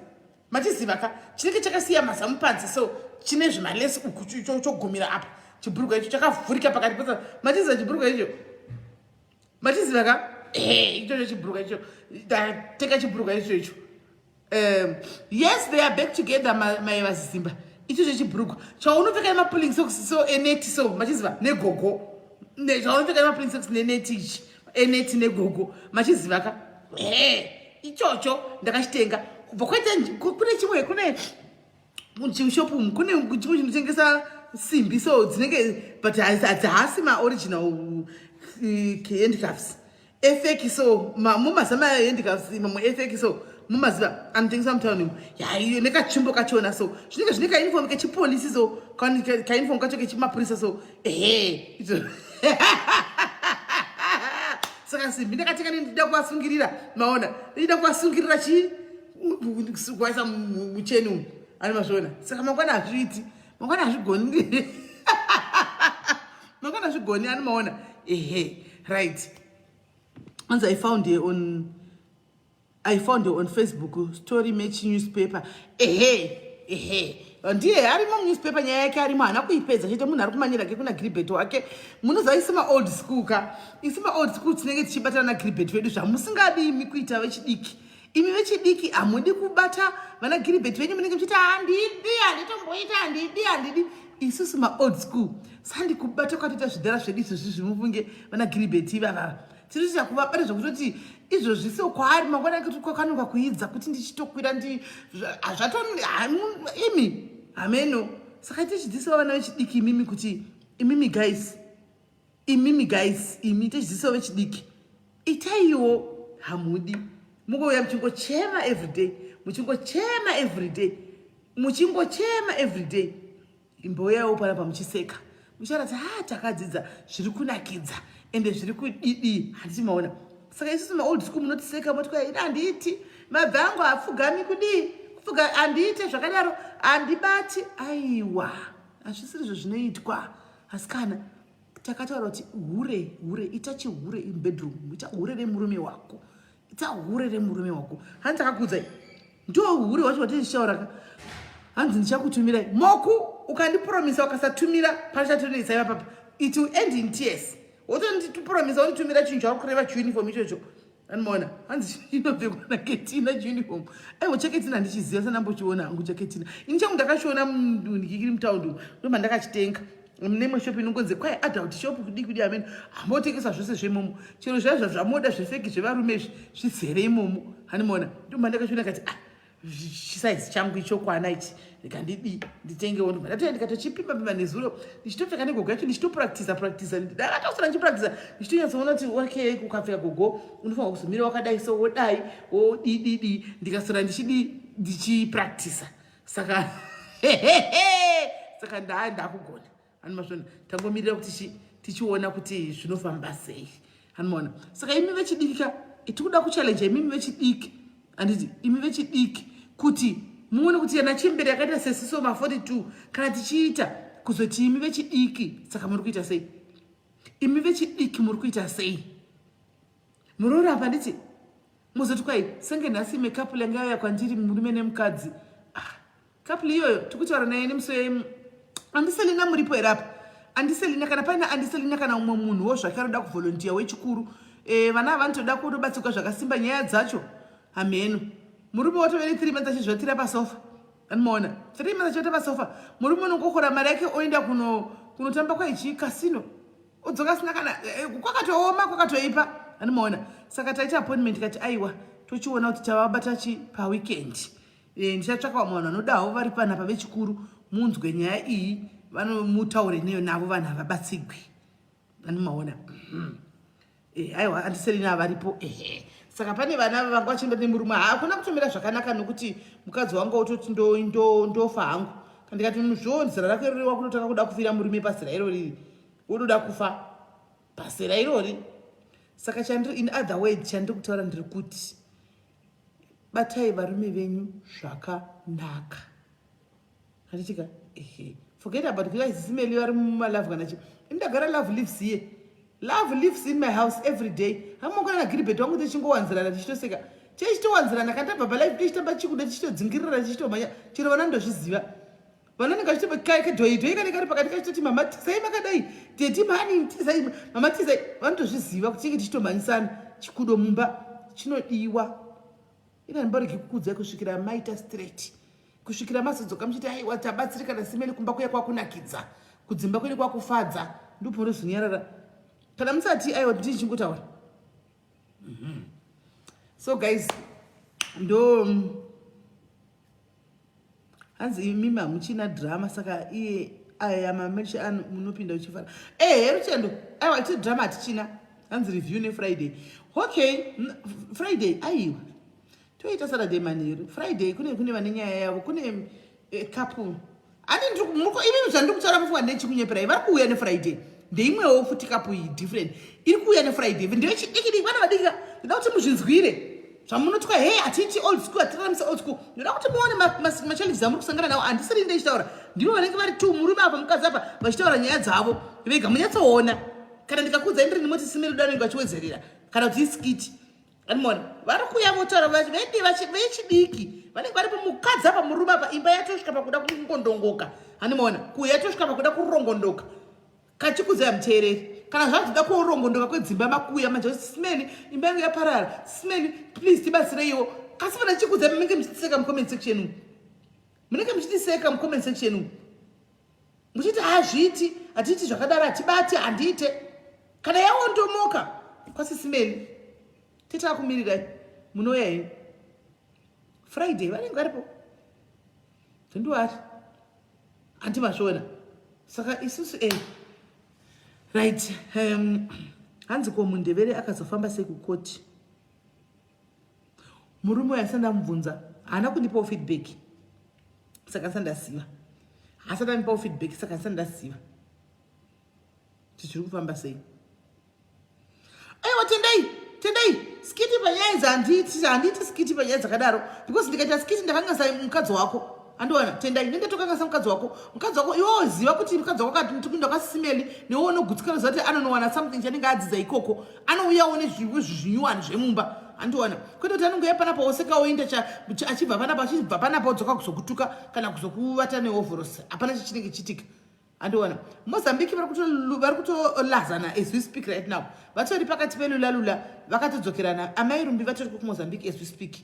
Machiziva ka? Chinenge chakasiya mazamu panze, so chine zvimalesi uku, chogumira apa. Chibhurugwa icho chakavhurika pakati pose, machiziva chibhurugwa icho? Machiziva ka? Ichocho chibhurugwa icho, ndateka chibhurugwa icho icho. Yes, they are back together, mai vazizimba. Ichocho chibhurugwa chaunopfeka nemapulling socks so eneti so, machiziva? Negogo chaunopfeka nemapulling socks neneti ichi, eneti negogo, machiziva ka? Ichocho ndakachitenga kubva kwaita kune chimwe, kune muchishopu umu, kune chimwe chinotengesa simbi so dzinenge, but hadzihasi maoriginal handcuffs, efake so. Mumaziva mahandcuffs mamwe efake so? Mumaziva anotengesa mutauni umu? Yaiyo nekachimbo kachona so, zvinenge zvine kauniform kechipolisi so, kauniform kacho kechimapurisa so. Ehe, idzo saka simbi ndakatenga, ndida kuvasungirira, maona? Ndida kuvasungirira chii, kuvaisa mucheni umu, ani mazviona? Saka mangwana hazviiti, mangwana hazvigoni, mangwana hazvigoni, ani maona? Ehe, right. Anzi I found her on Facebook story match newspaper. Ehe, ehe, ndiye arimo munewspaper, nyaya yake arimo, haana kuipedza chete. Munhu ari kumanyira ke kuna Gilbert wake. Munoziva isi maold school ka, isi maold school tinenge tichibatana naGilbert vedu, zvamusingadi imi kuita vechidiki. Imi vechidiki hamudi kubata vana Gilbert venyu, munenge muchiti handidi, handitomboita, handidi, handidi. Isusu maold school sandi kubata kwatoita zvidhara zvedu izvozvi, zvimufunge vana Gilbert ivavava tinoita kuvabata zvekutoti izvozvi so kwaari mangwana kuti kwakanoka kuidza kuti ndichitokwira ndi zvato imi hameno. Saka tichidzidzisawo vana vechidiki imimi kuti imimi guys, imimi guys, imi tichidzidzisawo vechidiki, itaiwo. Hamudi, mungouya muchingochema everyday, muchingochema everyday. Muchingochema everyday, imbouyawo panapa muchiseka, mucharatidza, ha, takadzidza zviri kunakidza ende zviri kudidi. Handiti maona? Saka isusu maold school munotiseka, moti kwai, handiiti mabvi angu hapfugami kudii, kupfuga handiite zvakadaro, handibati. Aiwa, hazvisirizvo zvinoitwa asikana. Takataura kuti hure, hure, ita chihure in bedroom, ita hure remurume wako, ita hure remurume wako. Hanzi takakuudzai, ndo hure wacho watichichaura ka. Hanzi ndichakutumirai moku, ukandipromisa ukasatumira pachatonetsa ipapapa, it will end in tears. Wotondipromisa wonditumira chinhu chauri kureva, chiuniform ichocho. Anomaona? Hanzi chinopfekwa naketina chiuniform. Aiwa, chaketina handichiziva, sanambochiona hangu chaketina. Ini changu ndakachiona ndikiri mutaundi umu, ndobva ndakachitenga mune shop inongonzi kwai adult shop kudii kudii, amene hamotengesa zvose zveimomo, chero zvaizva zvamoda zvefake zvevarume izvi zvizere imomo. Handimaona? Ndobva ndakachiona kati, ah, chisaizi changu ichokwana ichi, rega ndidii, nditengewo. Ndobva ndatoya ndikatochipima pima nezuro, ndichitopfeka negogo yacho, ndichitopractisa practisa. Ndakatosara ndichipractisa, ndichitonyatsoona kuti okay, ukapfeka gogo unofanira kuzomira wakadai, so wodai, wodididi. Ndikasora ndichidii, ndichipractisa. Saka ndaa ndakugona. Hanimazvona? Tangomirira kuti tichiona kuti zvinofamba sei. Hanimaona? Saka imi vechidiki ka, tikuda kuchallenge imimi vechidiki, handiti? Imi vechidiki, kuti muone kuti yana chembere yakaita sesiso ma42 kana tichiita kuzoti imi vechidiki, saka muri kuita sei? Imi vechidiki muri kuita sei? Murorapa, handiti? Muzoti kwai senge nhasi imwe couple yanga yauya kwandiri, murume nemukadzi. Ah, couple iyoyo tikutaura naye nemusi. Andiselina muripo here apa? Andiselina, kana paina Andiselina kana umwe munhuwo zvake anoda kuvolunteer wechikuru, vana vanotoda kutobatsirwa zvakasimba. Nyaya dzacho hamheno. Murume watove ne3 months achizvatira pasofa. Anomaona? 3 months achivata pasofa. Murume unongokora mari yake, oenda kunotamba kwaichi casino, odzoka asina kana kwakatooma, kwakatoipa. Anomaona? Saka taita appointment, kati aiwa, tochiona kuti tavabata chi paweekend. Ndichatsvaka vamwe vanhu vanodawo vari panapa vechikuru, munzwe nyaya iyi, vanomutaure neyo navo. Vanhu havabatsigwi. Anomaona? Aiwa, andiselina varipo. Ehe, saka pane vana vanga vachienda nemurume, hakuna kutomira zvakanaka, nokuti mukadzi wangu ototi ndofa hangu. Kandikati zvo zera rake riri wakutotanga kuda kufira murume pazera irori, wotoda kufa pazera irori. Saka chandiri, in other words, chandiri kutaura, ndiri kuti batai varume venyu zvakanaka, handitika? Ehe, forget about kuti zisimeli vari mumalove kana chi. Indagara, love lives here, love lives in my house every day. Hamungona nagiribet wangu tichingowanzirana, tichitoseka, tichitowanzirana. Kana tabva palife tichitamba chikuda, tichitodzingirira, tichitomhanya. Chero vana ndozviziva, vanonenge vachitodhoidhoi kanenge kari pakati kachitoti, "Mama, tizai makadai, daddy mani, tizai mama, tizai." Vanotozviziva kuti tinenge tichitomhanyisana. Chikudo mumba chinodiwa. Ina ndimboregi kukudzai kusvikira maita straight, kusvikira mazodzoka muchiti, "Aiwa, tabatsirikana simeli, kumba kuya kwakunakidza, kudzimba kwedu kwakufadza." Ndipo unozonyarara kana musati. Aiwa, ndichingotaura. So guys, ndo hanzi imimi hamuchina drama, saka iye aya mamechi anu munopinda uchifara. Ehe, Rutendo, aiwa, ti drama hatichina. Hanzi review nefriday. Okay, Friday, aiwa, toita Saturday manheru. Friday kune vane nyaya yavo, kune couple. Ani imimi zvandiri kutaura mufunga ndechikunyeperai? Vari kuuya nefriday ndeimwewo futi couple iyi, different, iri kuuya nefriday ndevechidikidiki, vana vadikika. Ndoda kuti muzvinzwire zvamunotwa. Hei, hatiiti old school, hatiraramisa old school. Ndoda kuti muone machallenges amuri kusangana nawo. Handisiri ndechitaura, ndivo vanenge vari two, murume apa, mukadzi apa, vachitaura nyaya dzavo vega. Munyatsoona kana ndikakuudzai ndiri nimoti simiri vanenge vachiwedzerera kana kuti iskit. Animona vari kuuya votaura vedi vechidiki vanenge varipo, mukadzi apa, murume apa, imba yatosvika pakuda kungondongoka. Handimaona kuuya yatosvika pakuda kurongondoka. Kachikudzai muteereri, kana zvazoda kurongondoka kwedzimba, makuuya manje, "Simeni, imba yangu yaparara, Simeni, please tibatsireiwo." Kasi vana chikudzai, munenge muchitiseka mucomment section umu, munenge muchitiseka mucomment section umu muchiti hazviiti, hatiiti zvakadaro, hatibati, handiite. Kana yaondomoka kwasisimeni, titakumirirai, munouya henyu Friday, vanenge varipo, don't worry. Handi mazviona? Saka isusu right. Hanzi ko mundevere akazofamba sei kukoti? Murume uyo asati ndamubvunza, haana kundipawo feedback. Saka ndisati ndaziva, haasati andipawo feedback, saka ndisati ndaziva kuti zviri kufamba sei. Aiwa, tendai, tendai, skiti panyaya idzi handiiti, handiiti skiti panyaya dzakadaro, because ndikaita skiti ndakangasa mukadzi wako. Andiwana, tendai, nenge tokangasa mukadzi wako. Mukadzi wako, iwe ziva kuti mukadzi wako akati kwasisimeli, newe unogutsikana, ziva kuti anonowana something chanenge adzidza ikoko, anouyawo nezvinyuwani zvemumba. Andiwana, kwete kuti anongouya panapa oseka oenda, achibva panapa, achibva panapa odzoka kuzokutuka kana kuzokuvata neovhorosi. Hapana chichinenge chiitika. Andiona, Mozambique vari kutolazana as we speak right now. Vatori pakati pelulalula, vakatodzokerana. Amai Rumbi vatori kuMozambique as we speak.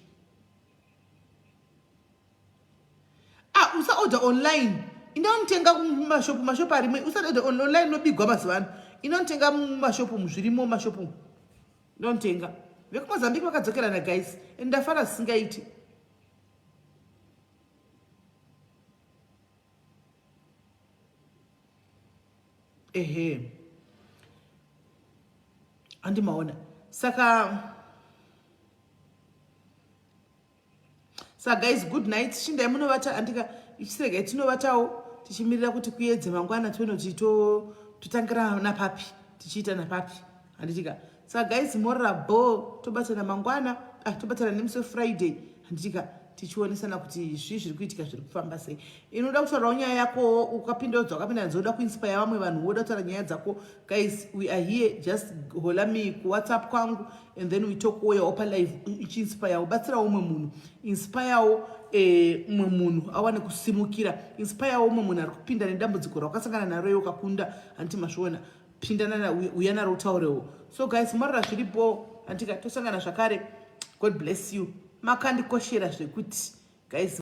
Ah, usaorder online, inonotenga kumashopu, mashopu arimwe. Usaorder online, inobigwa mazuva ano. Inonotenga mumashopu, zvirimo mumashopu, inonotenga. VekuMozambique vakadzokerana, guys, and ndafara zvisingaiti. Ehe, andimaona. Saka guys, good night. Chindai munovata, andika ichisiregai tinovatawo tichimirira kuti kuedze mangwana, tione kuti totangira napapi, tichiita napapi, handitika? Saka guys, morara bo, tobatana mangwana. Ah, tobatana nemusi weFriday, handitika? Tichionesana kuti zvii zviri kuitika, zviri kufamba sei. Inoda kutaurawo nyaya yako, ukapinda dzawakapinda nadzo, uda kuinspire vamwe vanhu, woda kutaura nyaya dzako, guys, we are here. Just hola me kuWhatsApp kwangu and then we talk. Uyawo palive uchiinspire, ubatsirawo umwe munhu, inspirewo umwe munhu awane kusimukira, inspirewo umwe munhu ari kupinda nedambudziko rawakasangana naro iwe ukakunda, handiti mazviona? Pindana, uya naro, utaurewo. So guys, morara zviripo, handika? Tosangana zvakare. God bless you. Makandikoshera zvekuti, guys.